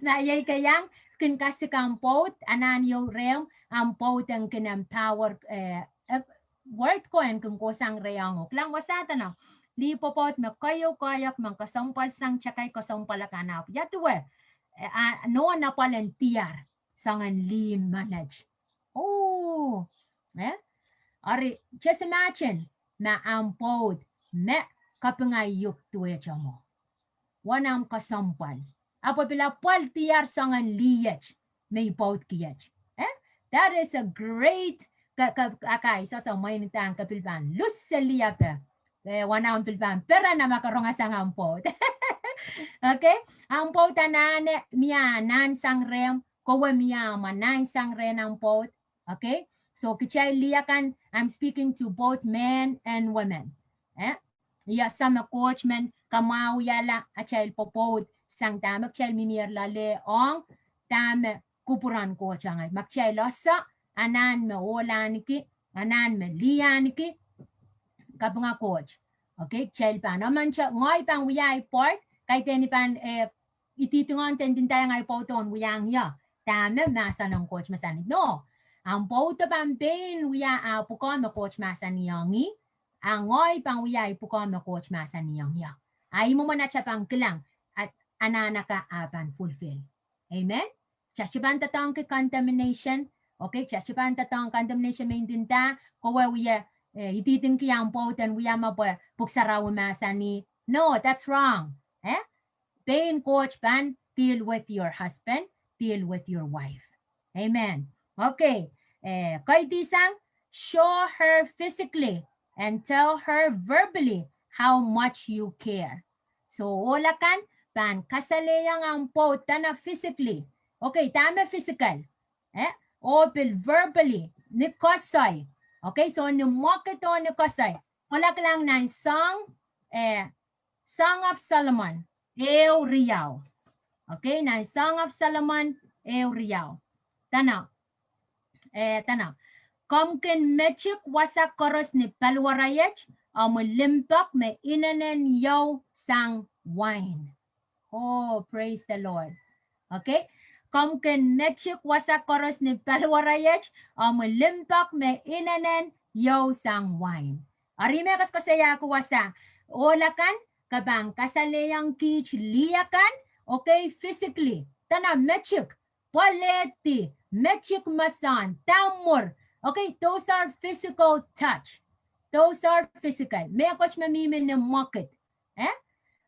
Ma iei ke iang kin kasik ahmw pwoud, anahn ieu rehmw, ahmw pwoud en kin empower, eh, eh, word ko en kin kohsang rehmw. Kilang wasa dana, lih pwopwoud me keieu koahiek men kesempwalsang takai kesempwal akan ahpw ia duwe, eh, a, nohn apwal en diar soangen lih menet. Oh, eh? Eri, just imagine, ma ahmw pwoud me kapinga uk duwehte mwo. Wen ahmw kesempwal. Ahpw pil apwal diar soangen lihet me I pwoud kiet. Eh? That is a great, ke, ke, akai, sohso mwein dahn ke pil pahn lus seli ape. Eh, wen ahmw pil pahn peren a ma ke rongasang ahmw pwoud. Okay? Ahmw pwoud anahne mie anahn sang rehmw, kowe mie mwo anahn sang rehn ahmw pwoud. Okay? So, kitail lih akan, I'm speaking to both men and women. Eh? Ia, sang me Koht men kamwahwihala atail pwopwoud sang dahme kitail mihmi loale ong, dahme kupwuren Koht ong, ma kitail ese anahn me ohl ahneki, anahn me lih ahneki, kapinga Koht. Okay, kitail pahn, emente, ngehi pahn wia ahi part, kaidehn I pahn, eh, ididingong de ndinda iang ahi pwoudo en wiahiong ie dahme mahsen en Koht mahsanih. No, ahmw pwoudo pahn pein wia ah pwukoa me Koht mahsanihong ih, a ngehi pahn wia ahi pwukoa me Koht mahsanihong ie. A ih mwomwen atail pahn kilang, a, anahn akan ah pahn fulfill. Amen? Kitail sohte pahn doadoahngki condemnation. Okay, kitail sohte pahn doadoahng condemnation me ndinda, kowe wie, eh, ididingki ahmw pwoud en wia ma pwe Pwuhk Sarawi mahsanih. No, that's wrong. Eh? Pein Koht pahn deal with your husband, deal with your wife. Amen. Okay. Eh, kaidehn sang, show her physically and tell her verbally how much you care. So, ohl akan pahn kasalehiong ahmw pwoud dene physically. Okay, dahme physical. Eh? Oh pil verbally, ni koasoi. Okay, so ni mwekid oh ni koasoi. Kohla kilang nan Song, eh, Song of Solomon, ehu riau. Okay, nan Song of Solomon, ehu riau. Dene, eh, dene, komw kin metik wasa koaros ni paliwaraiet, omw limpoak me inenen iou sang wain. Oh, praise the Lord. Okay. Komw kin metik wasa koaros ni paliwaraiet, omw limpoak me inenen iou sang wain. Eri me koasoakoasoiahki wasa, ohl akan, ke pahn kasalehiong kiht lih akan, okay, physically. Dene metik, pwoalehdi, metik mosohn, damwur. Okay, those are physical touch. Those are physical. Mehkot me mihmi ni mwekid. Eh?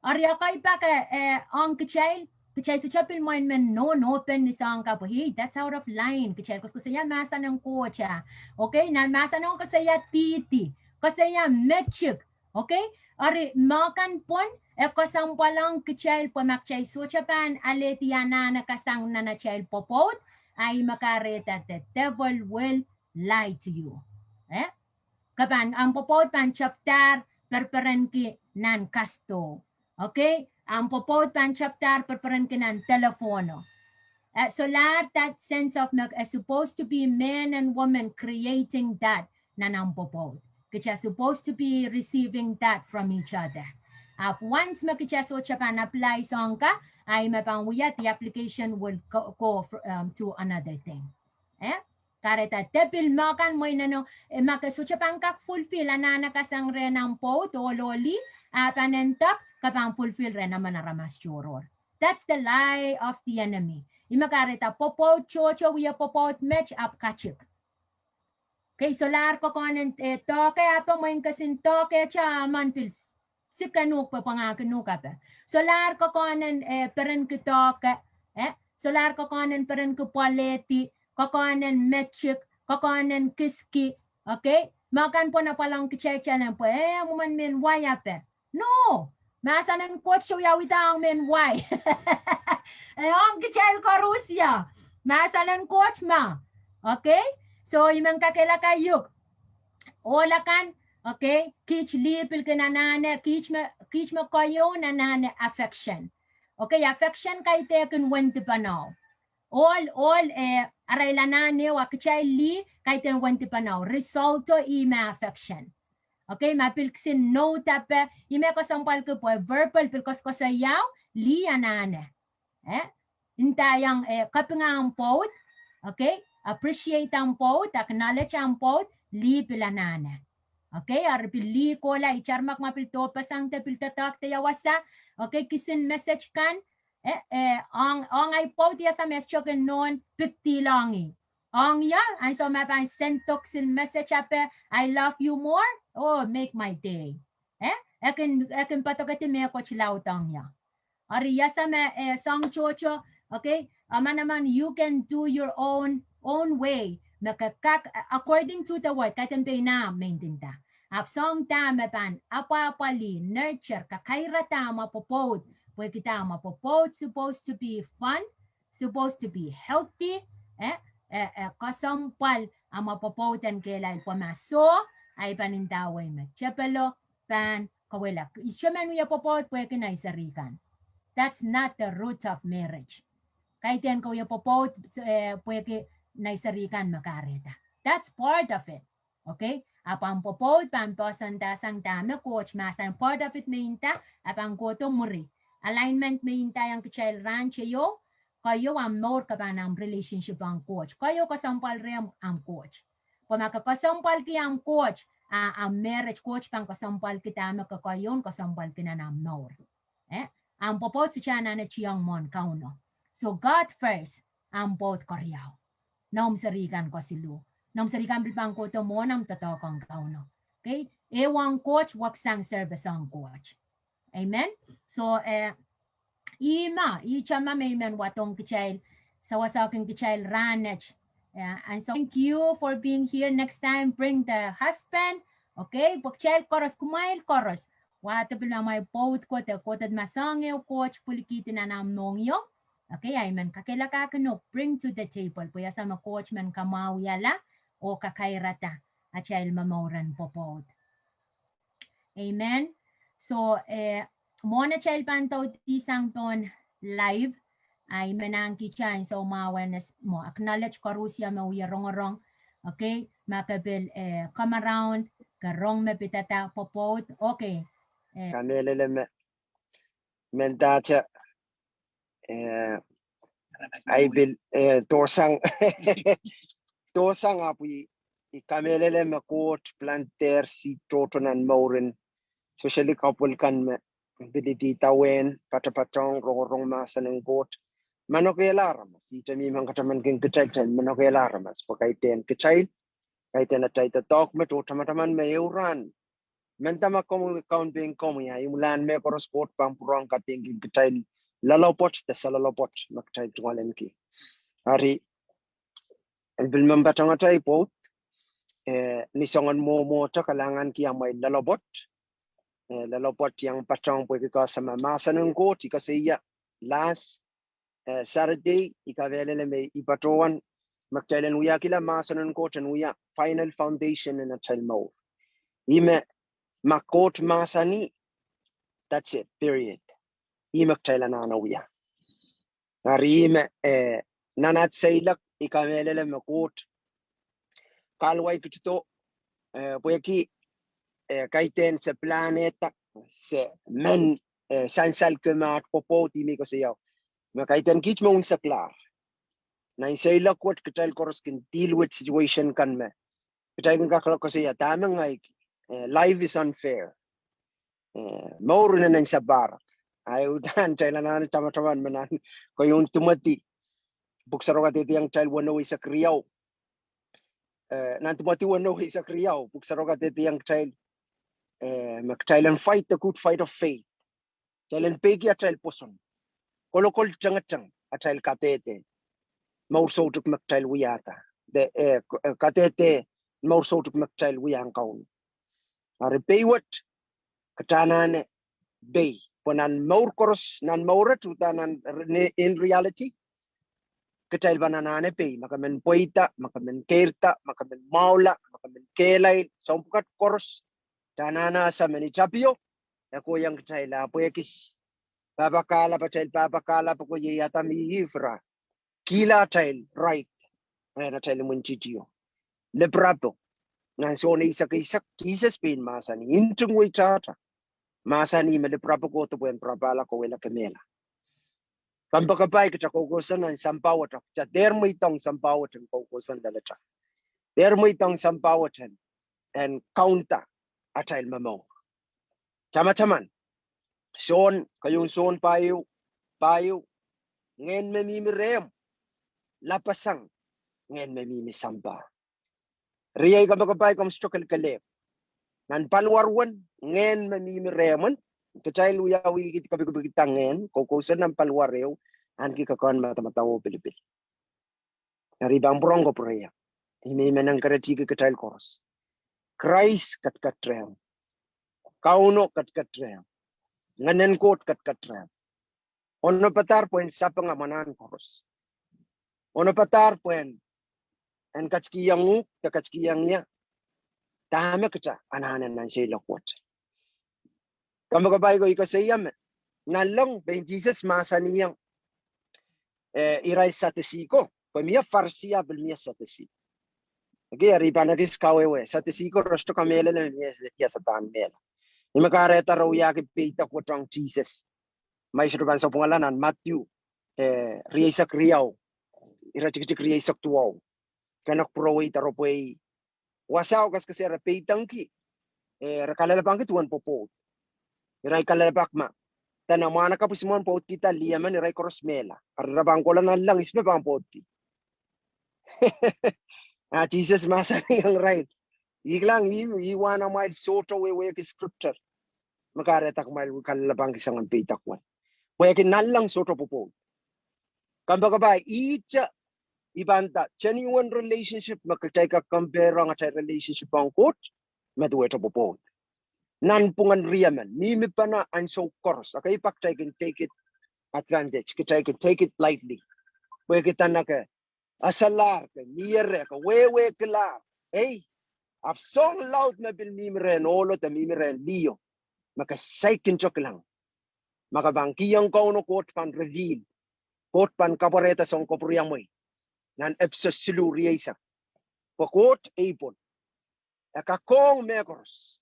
Eri ekei pak, eh, ong kitail, kitail sohte pil mwein men nohnohpen ni soahng kapw, hey, that's out of line. Kitail koasoakoasoia mahsen en Koht ah. Okay, nan mahsen en Koht koasoia dihdi, koasoia metik. Okay? Eri me kan pwon, e kesempwal ong kitail pwe ma kitail sohte pahn alehdi anahn akan sang nan atail pwopwoud, a ih me kahrehda the devil will lie to you. Eh? Ke pahn, ahmw pwopwoud pahn tepdahr pereperenki nan kasdo. Okay? Ahmw pwopwoud pahn tepdahr pereperenki nan telefono. Eh, solahr that sense of me, eh, supposed to be man and woman creating that nan ahmw pwopwoud. Kitail supposed to be receiving that from each other. Ahpw once me kitail sohte pahn apply soahng kan, a ih me pahn wia the application will go, go fr-, um, to another thing. Eh? Kahrehda de pil me kan mwein eno, eh, ma ke sohte pahn kak fulfill anahn akan sang rehn ahmw pwopwoud, ohl oh lih, a pahn endek ke pahn fulfill rehn emen aramas tohrohr. That's the lie of the enemy. Ih me kahrehda pwopwoud tohto wie pwopwoud met ahpw katik. Okay, solahr ke kohnen, eh, doahke ape mwein kesin doahkehte a emen pil s-, sikenuk pwe pwangahkinuk ape. Solahr ke kohnen, eh, perenki doahke, eh, solahr ke kohnen perenki pwoalehdi, ke kohnen metik, ke kohnen kiski, okay? Me kan pwon apwal ong kitail kitail en pwe, eh, mwomwen mehn wai ape. No, mahsen en Koht sohte wiawihda ong mehn wai. Eh, ong kitail koaros ia. Mahsen en Koht me. Okay? So, I men kakehlaka uhk. Ohl akan, okay, kiht lih pil kin anahne, kiht me, kiht me kohieng anahne affection. Okay, affection kaidehn kin wendipano. Ohl, ohl, eh, arail anahne wa kitail lih kaidehn wendipano. Resulto ih me affection. Okay, ma pil kisin nohda pe, ih me kesempwalki pwe verbal pil koasoakoasoia, lih anahne. Eh? Ndaiong, eh, kapinga ahmw pwopwoud, okay? Appreciate ahmw pwopwoud, acknowledge ahmw pwopwoud, lih pil anahne. Okay, eri pil lih kohla, itar mak ma pil dohpeseng de pil doadoahk de ia wasa, okay, kisin message kan, Eh, eh, ong, ong ahi pwoud iasam e sohte kin nohn big deal ong ih. Ong ie, ansou me pahn send text message ape, "I love you more." Oh, make my day. Eh, e kin, e kin padokedi mehkot laud ong ie. Eri iasam e, eh, soang tohto, okay? Emen emen, you can do your own, own way. Me ke kak, according to the word, kaidehn pein ahmw me ndinda. Ahpw soang dahme pahn apwahpwalih, nurture, kakairada ahmw pwopwoud, pwehki dahme pwopwoud supposed to be fun, supposed to be healthy, eh, eh, eh, kesempwal ahmw pwopwoud en kehlail pwe ma soh, ahi pahn ndawei me tepelo, pahn kawehla. Ihs emen wie pwopwoud pwehki nei seri kan. That's not the root of marriage. Kaidehn ke wie pwopwoud, eh, pwehki nei seri kan me kahrehda. That's part of it. Okay? Ahpw ahmw pwopwoud pahn poahsoandahsang dahme Koht mahsanih, part of it me nda, ahpw pahn kohdo mwuri. Alignment me nda iang kitail rahn teio, keio ahmw mour ke pahn ahmw relationship ong Koht. Keio kesempwal rehmw ahmw Koht. Pwe ma ke kesempwalki ahmw Koht, a, ahmw marriage, Koht pahn kesempwalki dahme ke keioun kesempwalki nan ahmw mour. Eh? Ahmw pwopwoud sohte anahne tiong mwohn Kauno. So God first, ahmw pwoud keriau. Noumw seri kan kesiluh. Noumw seri kan pil pahn kohdo mwohn ahmw doadoahk ong Kauno. Okay? Ehu ong Koht, weksang service ong Koht. Amen? So, eh, ihme, ihte me I men wadohng kitail, sewesehkin kitail rahnwet. Yeah, and so thank you for being here. Next time, bring the husband. Okay, pwe kitail koaros, kumwail koaros. Wahdo pil amwail pwoud kohdo, kohdo me soangen Koht pwilikihdi nan ahmw mohngiong. Okay, I men kakehlakahkin uhk, bring to the table. Pwe iasam me Koht men kamwahuiala, oh kakairada, atail momour en pwopwoud. Amen. So, eh, mwohn atail pahn doudi sang pohn live, I men ahngkihte ansou mwahu en es mwo acknowledge koaros me wie rongorong. Okay, ma ke pil, eh, come around, ke rong me pidada pwopwoud. Okay. Eh, kamehlele me, mendahte, eh, I pil, eh, dohsang, dohsang ahpw I kamehlele me Koht plan dehr sihdo tohto nan mouren, especially couple kan me pil idawehn patapatohng rongorong mahsen en Koht. Manokehla aramas, ihte me I men katamankin kitail, kitail manokehla aramas, pwe kaidehn kitail, kaidehn atail doadoahk me, oh tamataman me ehu rahn mendahte ma komwi kaun pein komwi, a imwilahn mehkoaros Koht pahn pwurehng kadeik kitail loalopwoat de saloalopwoat me kitail tungoalenki. Eri, I pil men patehng atail pwoud, eh, ni soangen mwomwohte kalahnganki amwail loalopwoat, eh, loalopwoat iang patehng pwehki ke sehse me mahsen en Koht I koasoia last eh, Saturday, I kamehlele me I patohwan me kitail en wiahkihla mahsen en Koht en wia final foundation en atail mour. Ihme ma Koht mahsanih, that's it, period. Ihme kitail anahne wia. Eri ihme, eh, nan at seiloak I kamehlele me Koht kahluwa kitail, eh, pwehki, eh, kaidehn se planeta, se men, eh, sansal kemehla pwopwoud, ihme I koasoia. Me kaidehn kiht me unseklahr. Nan seiloak wet kitail koaros kin deal with situation kan me kitail kin kak koasoia dahme ngehi, eh, life is unfair. Eh, mour inenen sapahrek. Ahi uhdahn kitail anahne tamataman me nan keieun Timoty, pwuhk sarawio kadehdehiong kitail weneu eisek riau. Eh, nan Timoty weneu eisek riau, pwuhk sarawio kadehdehiong kitail, eh, me kitail en fight the good fight of faith. Kitail en peiki atail pwoson. Kolokol tengeteng atail kadehde mour soutuk me kitail wiahda. De, eh, k-, eh, kadehde mour soutuk me kitail wiahiong Kauno. Eri pei wet, kitail anahne pei. Pwe nan mour koaros, nan mour et, uhdahn nan re-, ne-, in reality, kitail pahn anahne pei. Ma ke men pweida, ma ke men keirda, ma ke men mwahula, ma ke men kehlail, soahng pwukat koaros, kitail anahne ese me ni tapio, e kohiong kitail ah pwehkis. Pahpa kahlap, atail pahpa kahlap ko iei Adam, Ihp, ira kihla atail right, eh, atail imwintihtio. Lipirapo. Nan Sohn eisek eisek, Sises pein mahsanih, nting weitahta. Mahsanih me lipirapo kohdo pwehn pirapahla, kawehla, kemehla. Kompoakepahi kitail koukousoan nan sampah wet, kitail dehr mweidohng sampah wet en koukousoan loalatail. Dehr mweidohng sampah wet en, en kaunda atail momour. Tamataman. Sohn, keieun Sohn pahieu, pahieu, ngehn me mihmi rehmw lapasang ngehn me mihmi sampah. Riei, kompoakepahi, komw sohte kelekelehpw. Nan paliwar wet, ngehn me mihmi rehmw, kitail wiawihki kapikipikda ngehn, koukousoan nan paliwar ehu, ahneki kakaun madamadau oh pilipil. Eri I pahn pwurehng kapwurehiong, ihme I men encourage-ki kitail koaros. Krais ketiket rehmw. Kauno ketiket rehmw. Ngehnen Koht ketiket rehmw. Onopadahr pwehn sapeng mwein ahn koaros. Onopadahr pwehn en ketikihong uhk de ketikihong ie dahme kita anahne nan seiloak wet. Kompoakepahi, ko I koasoia me nanleng pein Sises mahsanihong, eh, irail Sadusi ko, pwe mie Farisi ah pil mie Sadusi. Okay, eri I pahn ekis kawehwe, Sadusi ko re sohte kamehlele me mie, mie ia sadahn mehla. Ihme kahrehda re wiahki peidek wet ong Sises. Ma I sohte pahn sapwungala nan Madiu, eh, rieisek riau, iretikitik rieisek duwau. Keinek pwuroweida re pwei wasao kaskese re peidengki, eh, re kalelapak duwen pwopwoud. Irail kalelapak ma dene mwahnakapw isimwen pwoudkihda lih emen, irail koaros mehla. Eri re pahn kohla nanleng ihs me pahn pwoudki. Ah, Sises mahsanihong irail, I kilang, ih, ih wahn amwail sohte wehwehki scripture me kahrehda kumwail kalelapak soangen peidek wet. Pwehki nanleng sohte pwopwoud. Kompoakepahi, ihte I pahn nda genuine relationship me kitail kak compare ong atail relationship ong Koht, me duwehte pwopwoud. Nanpwungen riemen, mihmipene ansou koaros, okay, pak kitail kin take it advantage, kitail kin take it lightly. Pwehki dene ke eselahr, ke miere, ke wehwehkilahr. Ei, ahpw soahng laud me pil mihmi rehn ohlo de mihmi rehn liho, me ke saikinte kilang. Ma ke pahn kihong Kauno, Koht pahn reveal. Koht pahn kapwarehda soahng kapwuriamwei. Nan Episos siluh rieisek. Pwe Koht able. E kakohng mehkoaros.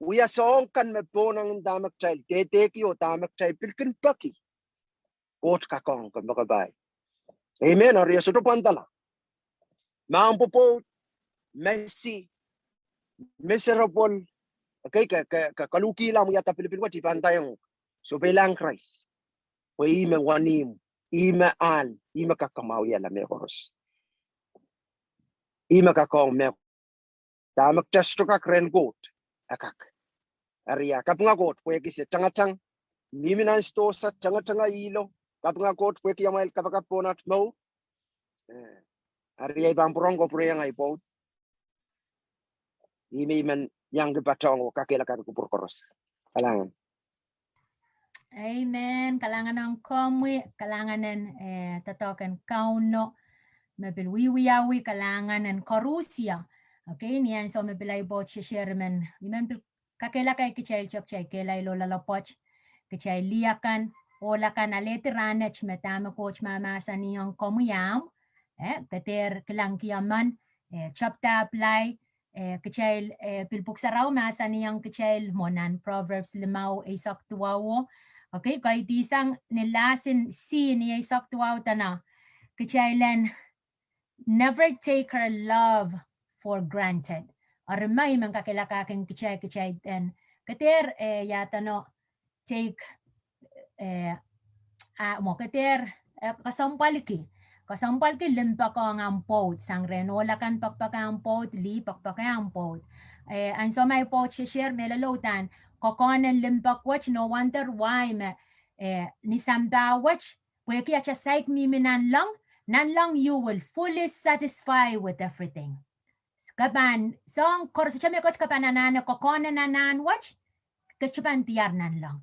Wia soahng kan me pohnangin dahme kitail dehdehki oh dahme kitail pil kin peki. Koht kakohng, kompoakepahi. Amen. Eri e sohte pwandala. Ma ahmw pwopwoud, mesi, miserable, okay, ke, ke, ke koluhkihla ahmw wiahda pilipil wet, I pahn ndaiong uhk, sohpeilahng Krais. Pwe ih me wenihmw, ih me ahl, ih me kak kamwahuiala mehkoaros. Ih me kakohng mehkoaros. Dahme kita sohte kak rehn Koht, e kak. Eri ah, kapinga Koht pwehki se tangatang, mihmi nan sidohsa tangatanga ihlo, kapinga Koht pwehki amwail kapakap pohn aht mour. Eh, eri ah, I pahn pwurehng kapwurehiong ahi pwoud. Ihme I men iang ki patohng oh kakehlakahki kupwur koaros. Kalahngan. Amen. Kalahngan ong komwi, kalahngan en, eh, doadoahk en Kauno, me pil wiewiawi, kalahngan en koarusie. Okay, ni ansou me pil ahi pwoud share men, I men pil kakehlaka kitail tohto, kitail kehlail oh loalopwoat, kitail lih akan, ohl akan, alehdi rahnwet me dahme Koht mahmahsanihong komwi ahmw, eh, ke dehr kilangki emen, eh, tepda apply, eh, kitail, eh, pil Pwuhk Sarawi mahsanihong kitail mwo nan Proverbs limau eisek duwau. Okay, kaidehn sang ni lesson C ni eisek duwau dene, kitail en never take her love for granted. Eri me I men kakehlakahkin kitail, kitail en, ke dehr, eh, ia dene take, eh, ah, mwo ke dehr, eh, kesempwalki. Kesempwalki limpoak ong ahmw pwoud, sang rehn ohl akan poakpoake ahmw pwoud, lih poakpoake ahmw pwoud. Eh, ansou me ahi pwoud share, mehlel uhdahn, kokohn en limpoak wet, no wonder why me, eh, ni sampah wet, pwehki atail saik mihmi nanleng, nanleng you will fully satisfy with everything. Ke pahn, soahng koaros, sohte mehkot ke pahn anahne kokohn en anahn wet, ke sohte pahn diar nanleng.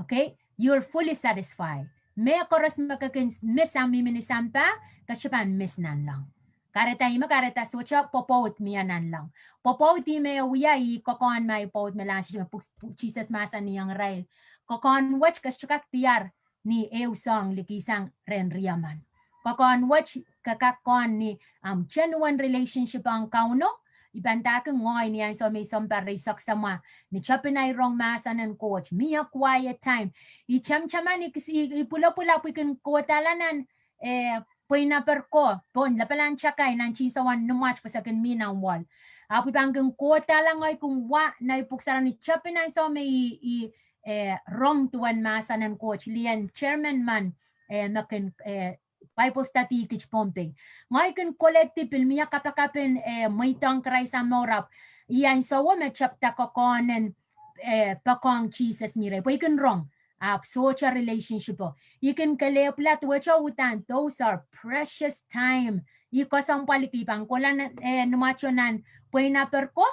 Okay? You're fully satisfied. Mehkoaros me ke kin miss ahmw mihmi ni sampah, ke sohte pahn miss nanleng. Kahrehda ihme, kahrehda sohte pwopwoud mie nanleng. Pwopwoud ihme wia ih kokohn me ahi pwoud me lahn sise me Pwuhk, Pwuhk Sises mahsanihong irail. Kokohn wet ke sohte kak diar ni ehu soahng likihsang rehn riemen. Kokohn wet ke kak kohn ni ahmw genuine relationship ong Kauno. I pahn ndahki ngehi ni ansou me I sounpar eisek samwa, ni tepin ahi rong mahsen en Koht, mie quiet time. I tamataman, i kis-, i, i pwulopwul ahpw I kin kohdahla nan, eh, pweinaper ko, pohn lapalahn takai nan tinsouan nimwat pwe se kin mih nan wall. Ahpw I pahn kin kohdahla, ngehi kin wa nan ei Pwuhk Sarawi ni tepin ansou me I, I, eh, rong duwen mahsen en Koht, lien German men, eh, me kin, eh, Bible study kit Pohnpei. Ngehi kin koledi pil mie kapakap en, eh, mweidohng Krais ah mour ahpw, I ansou me tepda kokohn en, eh, poakohng Sises mi rehi. Pwe I kin rong, ahpw sohte relationship o. I kin kelehpw la duwehte uhdahn, those are precious time. I kesempwalki pahn kohla, eh, nimwato nan pweinaper ko.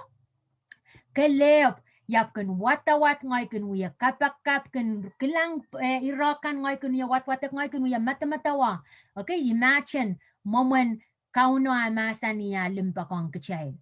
Kelehpw, I ahpw kin wadawad, ngehi kin wia kapakap, kin kilang, eh, ire kan, ngehi kin wia wadwadek, ngehi kin wia medemedewe. Okay, imagine, mwomwen Kauno ah mahsanih ah limpoak ong kitail.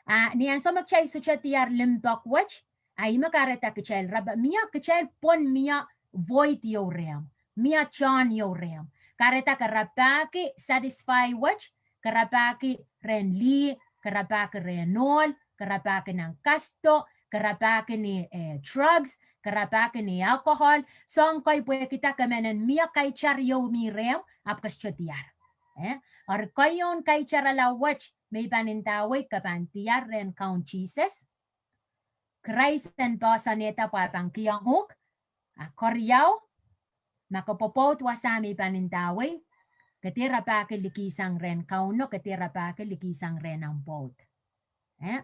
Ah, ni ansou me kitail sohte diar limpoak wet, ah, ih me kahrehda kitail, rapahki, mie kitail pwon mie void ieu rehmw, mie tohn ieu rehmw. Kahrehda ke rapahki satisfy wet, ke rapahki rehn lih, ke rapahki rehn ohl, ke rapahki nan kasdo, ke rapahki ni, eh, drugs, ke rapahki ni alcohol, soahng kei pwehkihda ke men en mie kaitar ieu mi rehmw, ahpw ke sohte diar. Eh? Eri keieun kaitarala wet, me I pahn ndawei, ke pahn diar rehn Kaun Sises. Krais en poahsoanehda pwe e pahn kihong uhk, ah keriau, ma ke pwopwoud wasa me I pahn ndawei, ke dehr rapahki liki sang rehn Kauno, ke dehr rapahki liki sang rehn ahmw pwoud. Eh?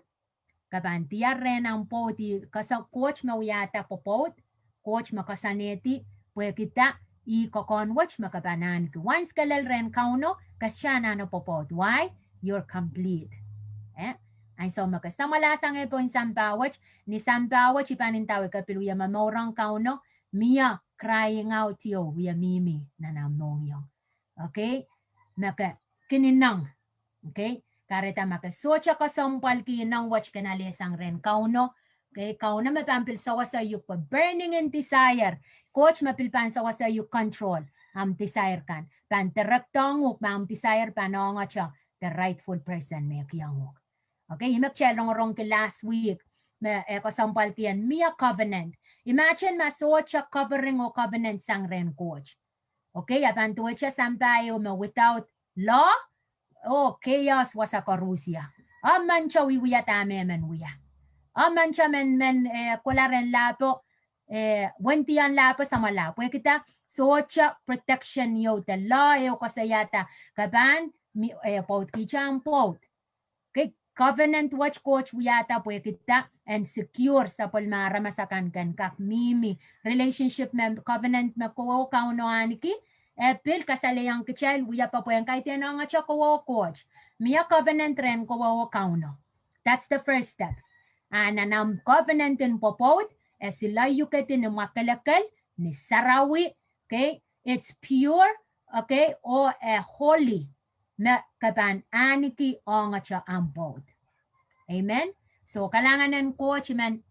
Ke pahn diar rehn ahmw pwoud, ih koasoan Koht me wiahda pwopwoud, Koht me koasoanehdi, pwehkihda ih kokohn wet me ke pahn ahneki. Once ke lel rehn Kauno, ke sohte anahne pwopwoud. Why? You're complete. Eh? Ansou me ke samwalahsang pohn sampah wet, ni sampah wet I pahn ndawei ke pil wia momourong Kauno, mie crying out ieu wia mihmi nan ahmw mohngiong. Okay? Me ke kin ineng. Okay? Kahrehda ma ke sohte kesempwalki ineng wet ke en alehsang rehn Kauno. Okay? Kauno me pahn pil sewese uhk pwe burning in desire. Koht me pil pahn sewese uhk control ahmw desire kan. Pahn directdohng uhk me ahmw desire pahn ongete the rightful person me kihong uhk. Okay? Ih me kitail rongorongki last week. Me, eh, kesempwalki en mie covenant. Imagine ma sohte covering oh covenant sang rehn Koht. Okay, a pahn duwehte sampah ieu me without law, oh, chaos wasa koaros ie. A mante wiewia dahme men wia. A mante men, men, eh, kohla rehn lahpo, eh, wendian lahpo samwala. Pwehkihda sohte protection ieu de law ieu koasoiahda ke pahn, mi, eh, pwoudkihte ahmw pwoud. Okay, covenant wet Koht wiahda pwehkihda en secure sapwellime aramas akan ken kak mihmi. Relationship me covenant me kowe oh Kauno ahneki, e pil kasalehiong kitail wia pwe pwehn kaidehn ongete kowe oh Koht. Mie covenant rehn kowe oh Kauno. That's the first step. A nan ahmw covenant en pwopwoud, e sileiukedi ni mwakelekel, ni sarawi, okay, it's pure, okay, oh, eh, holy. Me ke pahn ahneki ongete ahmw pwoud. Amen. So, kalahngan en Koht, I men,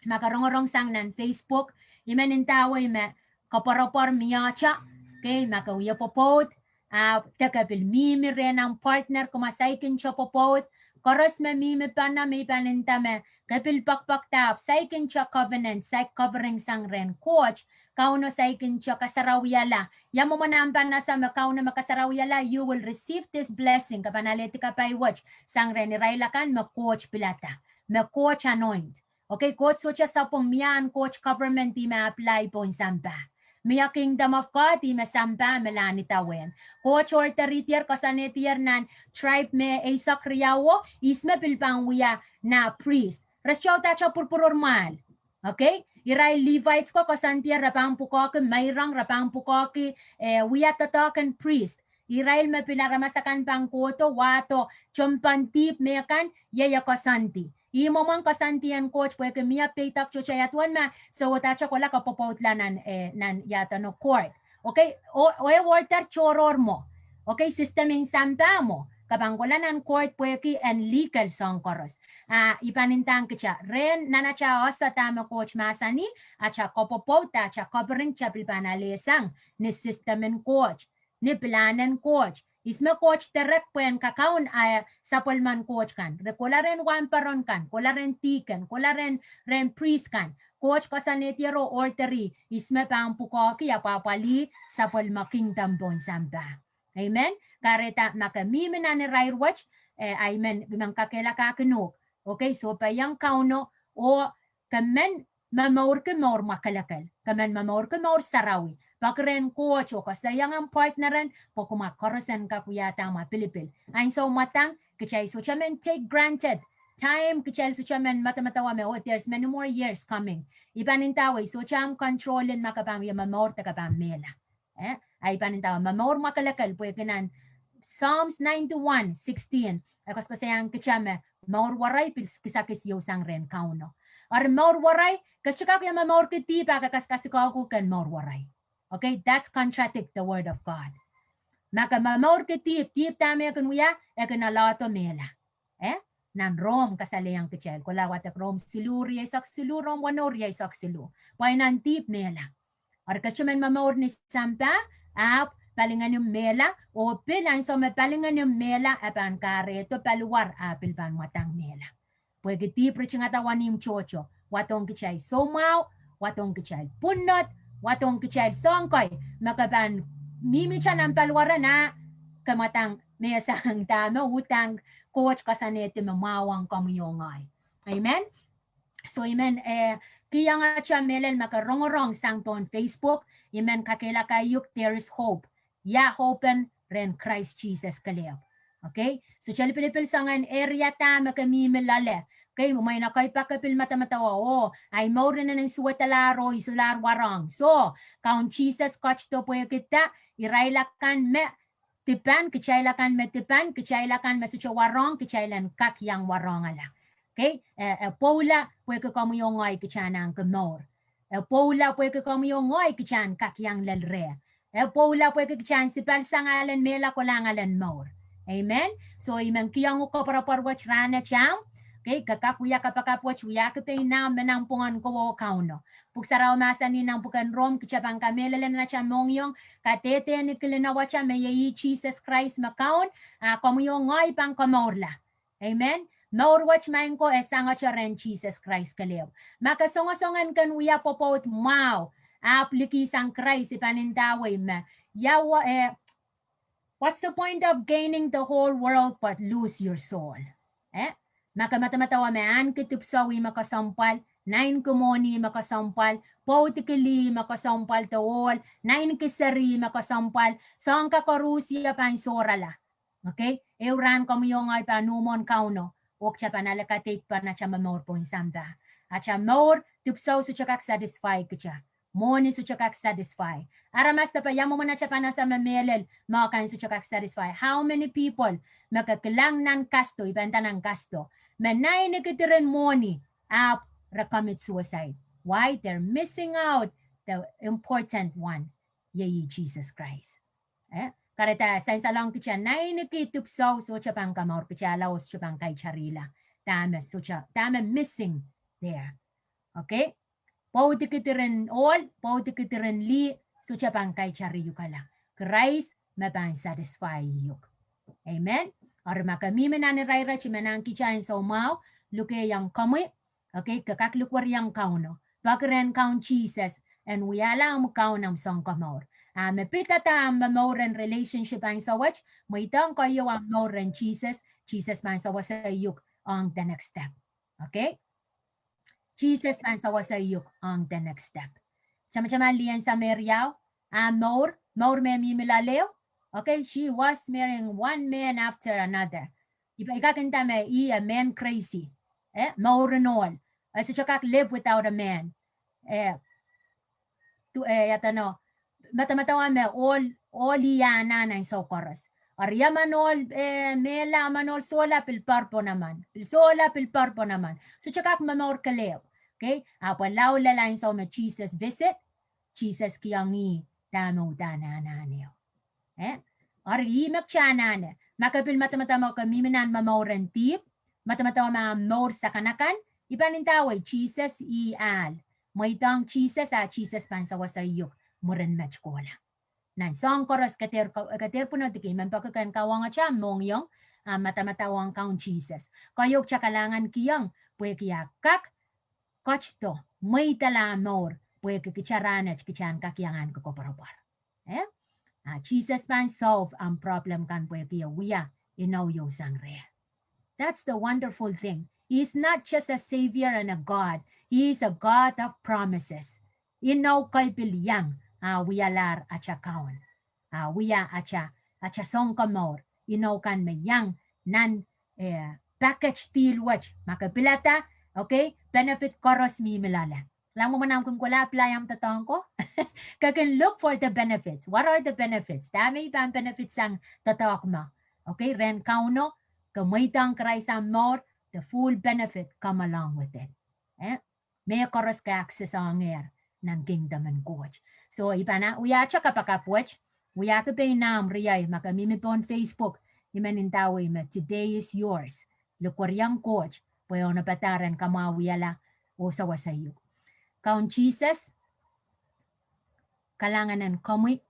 ma ke rongorong sang nan Facebook, I men ndawei me koapworopwor mie ata, okay, ma ke wia pwopwoud, ah, de ke pil mihmi rehn ahmw partner, kumwa saikinte pwopwoud, koaros me mihmi pahn, me I pahn nda me ke pil poakpoakda ahpw saikinte covenant, saik covering sang rehn Koht, Kauno saikinte kasarawihala. Ia mwomwen ahmw pahn ese me Kauno me kasarawihala, you will receive this blessing. Ke pahn alehdi kapai wet sang rehn irail akan me Koht pilada, me Koht anoint. Okay, Koht sohte sapwung, mie ahn Koht government ih me apply pohn sampah. Mie kingdom of God ih me sampah me lahn idawehn. Koht orderihdier, koasoanehdier nan tribe me eisek riauo, ihs me pil pahn wia nah priest. Re sohte uhdahte pwurpwuror mwahl. Okay? Irail Levites ko koasoandier re pahn pwukoahki meirong, re pahn pwukoahki, eh, wia doadoahk en priest. Irail me pil aramas akan pahn kohdo, wahdo, tomw pohn dihp me kan, iei e koasoandi. Ih mwomwen koasoandi en Koht pwehki mie peidek tohto ia duwen ma soh uhdahte kohla ke pwopwoudla nan, eh, nan ia duwen court. Okay, o, o e order tohrohr mwo. Okay, system en sampah mwo. Ke pahn kohla nan court pwehki en legal soahng koaros. Ah, I pahn ndahng kitail, rehn nan atail ese dahme Koht mahsanih, atail kopwopwoud, atail covering, kitail pil pahn alehsang ni system en Koht, ni pilahn en Koht. Ihs me Koht direct pwehn kakaun, eh, sapwellimen Koht kan. Re kohla rehn wahnpoaron kan, kohla rehn deacon, kohla rehn, rehn priest kan. Koht koasoanehdier oh orderih ihs me pahn pwukoahki, apwahpwalih sapwellime kingdom pohn sampah. Amen. Kahrehda ma ke mihmi nan irair wet, eh, I men, I men kakehlakahkin uhk. Okay, sohpeiong Kauno, oh ke men momourki mour mwakelekel, ke men momourki mour sarawi, peki rehn Koht oh koasoiong ahmw partner en, pwe kumwa koaros en kak wiahda amwa pilipil. Ansou mwadang, kitail sohte men take granted time, kitail sohte men madamadawa me, oh, there's many more years coming. I pahn ndawei, sohte ahmw control en ma ke pahn wie momour de ke pahn mehla. Eh, a i pahn ndawei momour mwakelekel pwehki nan Psalms ninety-one sixteen, e koasoakoasoiahng kitail me mour werei pil kisakis ieu sang rehn Kauno. Eri mour werei, ke sohte kak ie momourki dihp a ke kaskasukuhlki ken mour werei. Okay, that's contradict the word of God. Ma ke momourki dihp, dihp dahme e kin wia, e kin alehdo mehla. Eh, nan Rom kasalehiong kitail, kohla wadek Rom siluh rieisek siluh, Rom weneu rieisek siluh. Pwe nan dihp mehla. Eri ke sohte men momour ni sampah, ahpw palingehnim mehla, oh pil ansou me palingehnim mehla, e pahn kahrehdo paliwar a pil pahn mwadang mehla. Pwehki dihp ritingada wenihmw tohto, wadohng kitail soumwahu, wadohng kitail pwunod, wadohng kitail soang kei, me ke pahn mihmihte nan paliwar en a ke mwadang mehsang dahme uhdahn Koht koasoanehdi me mwahu ong komwi oh ngehi. Amen. So i men, eh, kihong atail mehlel ma ke rongorong sang pohn Facebook, i men kakehlaka uhk, there is hope. Ia hope en? Rehn Krais Sises kelehpw. Okay? Sohte lipilipil soangen area da me ke mihmi loale. Okay, mwein ekei pak ke pil madamadawa, oh, ahi mour inenen suwedalahr oh isolahr warohng. So, Kaun Sises ketido pwehki da, irail akan me dipan, kitail akan me dipan, kitail akan me sohte warohng, kitail en kak iang warohngala. Okay? E, e pwoula pwehki komwi oh ngehi kitail en ahneki mour. E pwoula pwehki komwi oh ngehi kitail en kak iang lel reh. E pwoula pwehki kitail en sipal sang alen mehla kolahng alen mour. Amen. So i men kihong uhk koapworopwor wet rahnwet ahmw. Okay, ke kak wia kapakap wet, wiahki pein ahmw men ahmw pwungen kowe oh Kauno. Pwuhk Sarawi mahsanih nan pwuken Rom, kitail pahn kamehlele nan atail mohngiong, kadehde ni kilin awatail me iei Sises Krais me Kaun, a komwi oh ngehi pahn komourla. Amen. Mour wet maing ko e sangete rehn Sises Krais kelehpw. Ma ke songosong en ken wia pwopwoud mwahu, ahpw liki sang Krais, i pahn ndawei me, ia wa, eh, what's the point of gaining the whole world but lose your soul? Eh? Ma ke madamadawa me ahneki dipwisou ih me kesempwal, naineki mwohni ih me kesempwal, pwoudiki lih ih me kesempwal, de ohl, naineki seri ih me kesempwal, soahng koaros e pahn sohrala. Okay? Ehu rahn komwi oh ngehi pahn uh mwohn Kauno, oh kitail pahn ale kadeik pahn atail momour pohn sampah. Atail mour, dipwisou sohte kak satisfy kitail. Mwohni sohte kak satisfy. Aramas depe ia mwomwen atail pahn ese me mehlel, mwo kan sohte kak satisfy. How many people me ke kilang nan kasdo, i pahn nda nan kasdo, me naineki diren mwohni, ahpw re commit suicide? Why? They're missing out the important one. Iei Sises Krais. Eh, kahrehda sansalohng kitail naineki dipwisou sohte pahn komour kitail la oh sohte pahn kaitarihla. Dahme sohte, dahme missing there? Okay? Pwoudiki diren ohl, pwoudiki diren lih, sohte pahn kaitari uhkala. Krais me pahn satisfy uhk. Amen. Eri ma ke mihmi nan irair wet, i men ahng kitail ansou mwahu, luke iang komwi, okay, ke kak likwerih iang Kauno. Peki rehn Kaun Sises en wiahla ahmw Kaun, ahmw Sounkomour. A me pidada ahmw momour en relationship ansou wet, mweidohng keieu ahmw mour rehn Sises, Sises pahn sewese uhk ong the next step. Okay? Sises pahn sewese uhk ong the next step. Tamataman lih en Sameria, ahmw mour, mour me mihmi loale. Okay, she was marrying one man after another. I pa, i kak nda me ih a man crazy. Eh, mour en ohl. E sohte kak live without a man. Eh, tu, eh, ia duwen, madamadau me ohl, ohl ih anahn ansou koaros. Eri ia emen ohl, eh, mehla, emen ohl sohla pil poarpohn emen. Pil sohla pil poarpohn emen. Sohte kak momour kelehpw. Okay? Ahpw lao lel ansou me Sises visit, Sises kihong ih dahme uhdahn anahn ehu. Eh? Eri ih me kitail anahne. Ma ke pil madamadau me ke mihmi nan momour en dihp, madamadau me ahmw mour sakanakan, i pahn ndawei Sises ih ahl. Mweidohng Sises a Sises pahn sewese uhk mwurin met kohla. Nan soahng koaros ke dehr, ke dehr pwunodiki, i men peki ken kawehwehngete ahmw mohngiong, ahmw madamadau ong Kaun Sises. Keieu kitail kalahngan kihong, pwehki e kak ketido, mweidala mour, pwehki kitail rahnwet kitail en kak iang ahneki koapworopwor. Eh? A Sises pahn solve ahmw problem kan pwehki e wia inou ieu sang reh. That's the wonderful thing. He is not just a savior and a God. He is a God of promises. Inou kei pil iang, a wialahr atail Kaun. A wia atail, atail sounkomour. Inou kan me iang nan, eh, package deal wet. Ma ke pilada, okay, benefit koaros mihmi loale. Kilang mwomwen ahmw kin kohla apply ahmw doadoahk ko. Ke kin look for the benefits. What are the benefits? Dahme I pahn benefit sang doadoahk mwo? Okay, rehn Kauno, ke mweidohng Krais ahmw mour, the full benefit come along with it. Eh? Me koaros ke access ongehr nan kingdom en Koht. So, I pahn wia atail kapakap wet, wiahki pein ahmw riei ma ke mihmi pohn Facebook, I men ndawei me today is yours. Likwerihong Koht, pwe e onopadahr en kamwahuwihala oh sewese uhk. Kaun Sises, kalahngan en komwi,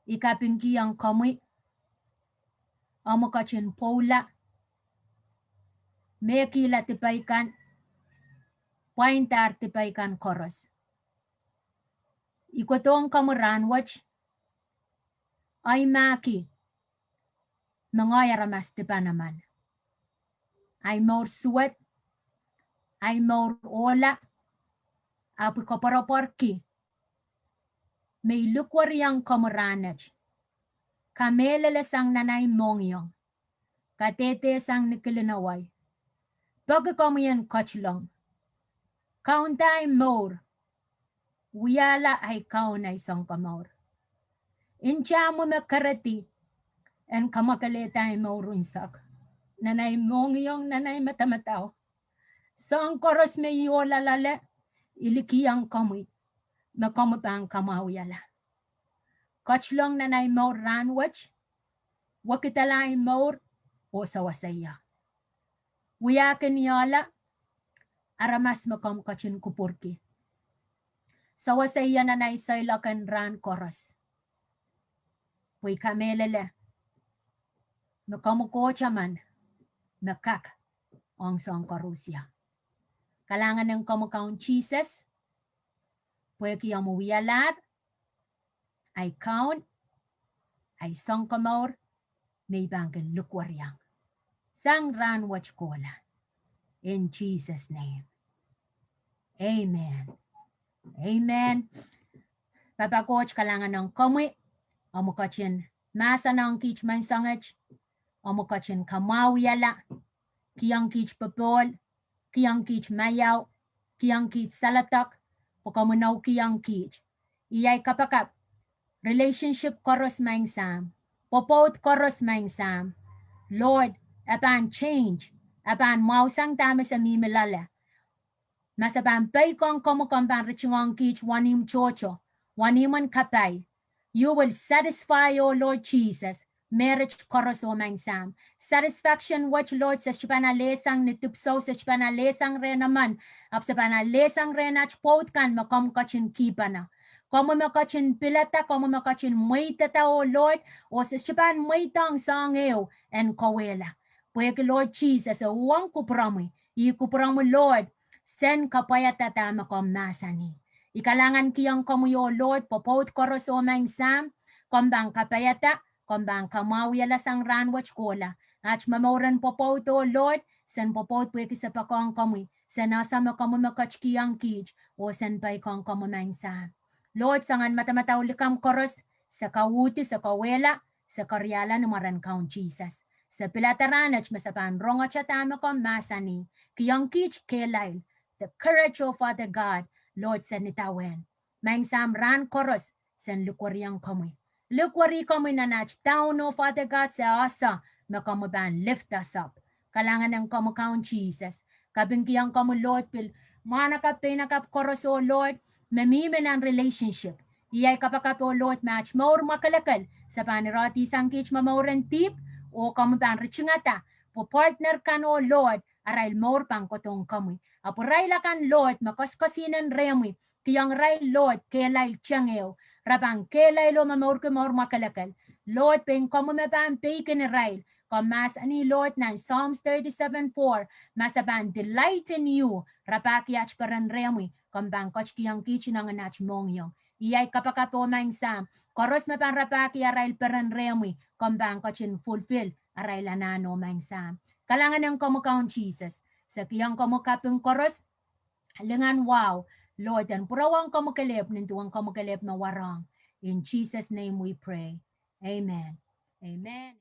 I kapingkihong komwi, omw ketin pwoula, mehkihla dipei kan, pwaindahr dipei kan koaros. I kohdohng komwi rahnwet, ahi mahk me ngehi aramas dipan emen. Ahi mour suwed, ahi mour ohla, ahpw I koapworopworki me I likwerihong komwi rahnwet, kamehlele sang nan ahi mohngiong, kadehdehsang ni kilin wai, peki komwi en ketilong, kaunda ahi mour, wiahla ahi Kaun, ahi Sounkomour. Nta mwo me keredi en kamwakelehda ahi mour unsek, nan ahi mohngiong, nan ahi madamadau. Soahng koaros me I ohla loale, I likihong komwi, me komwi pahn kamwahuwihala. Ketilong nan ahi mour rahnwet, wekidala ahi mour, oh sewese ie. Wiahkin ie loale, aramas me komw ketin kupwurki. Sewese ie nan ahi seiloak en rahn koaros. Pwe I kamehlele me komwi Koht emen me kak ong soahng koaros ie. Kalahngan en komwi Kaun Sises, pwehki omw wialahr ahi Kaun, ahi Sounkomour, me I pahn kin likwerihong sang rahnwet kohla. In Jesus' name. Amen. Amen. Pahpa Koht, kalahngan ong komwi, omw ketin mahsen ong kiht menseng wet, omw ketin kamwahuwihala, kihong kiht popohl, kihong kiht maiau, kihong kiht saledek, pwe komw inou kihong kiht. Ih ahi kapakap, relationship koaros Maing Sahm, pwopwoud koaros Maing Sahm, Lord, e pahn change, e pahn mwahusang dahme se mihmi loale. Ma se pahn peikiong komwi, komw pahn ritingohng kiht wenihmw tohto, wenihmw en kapai. You will satisfy, O Lord Jesus, marriage koaros, oh Maing Sahm. Satisfaction wet, Lord, se sohte pahn alehsang ni dipwisou, se sohte pahn alehsang rehn emen, ahpw se pahn alehsang rehn at pwoud kan me komw ketin kihpene. Komwi me ketin pilada, komwi me ketin mweidada, oh Lord, oh se sohte pahn mweidohng soahng ehu en kauwehla. Pwehki Lord Jesus, e uhwong kupwuromwi, ih kupwuromwi Lord, sen kapwaiada dahme komw mahsanih. I kalahngankihong komwi, oh Lord, pwopwoud koaros, oh Maing Sahm, komw pahn kapaiada, komw pahn kamwahuwihala sang rahnwet kohla. At momouren pwopwoud, oh Lord, sen pwopwoud pwehki se poakohng komwi, sen ese me komwi me ketikihong kiht, oh sen peikiong komwi Maing Sahm. Lord, soangen madamadau likamw koaros, se kauhdi, se kauwehla, se keriahla ni mwaren Kaun Jesus. Se pilada rahnwet me se pahn rongehte dahme komw mahsanih, kihong kiht kehlail, the courage, oh Father God, Lord, sen idawehn. Maing Sahm, rahn koaros sen likwerihong komwi. Likweri komwi nan at down, oh Father God, se ese me komwi pahn lift us up. Kalahngan ong komwi Kaun Jesus. Kapingkihong komwi Lord pil mwahnakapw peinakapw koaros, oh Lord, me mihmi nan relationship. Ih ahi kapakap, oh Lord, me at mour mwakelekel se pahn irohdihsang kiht momouren dihp, oh komwi pahn ritingada pwe partner kan, oh Lord, arail mour pahn kohdohng komwi. Ahpw irail akan Lord me koaskoasihnen rehmwi, kihong irail Lord kehlail teng ehu, re pahn kehlail oh momourki mour mwakelekel. Lord, pein komwi me pahn peikin irail. Komw mahsanih Lord nan Psalms thirty-seven four, ma se pahn delight in you, rapahki at peren rehmwi, komw pahn ketikihong kiht inengen at mohngiong. Ih ahi kapakap, oh Maing Sahm, koaros me pahn rapahki arail peren rehmwi, komw pahn ketin fulfill arail anahn, oh Maing Sahm. Kalahngan ong komwi Kaun Sises. Se kihong komwi kaping koaros, lingan wahu, Lord, en pwurehng komwi kelehpw, nin duwen komwi kelehpw me warohng. In Jesus' name we pray. Amen. Amen.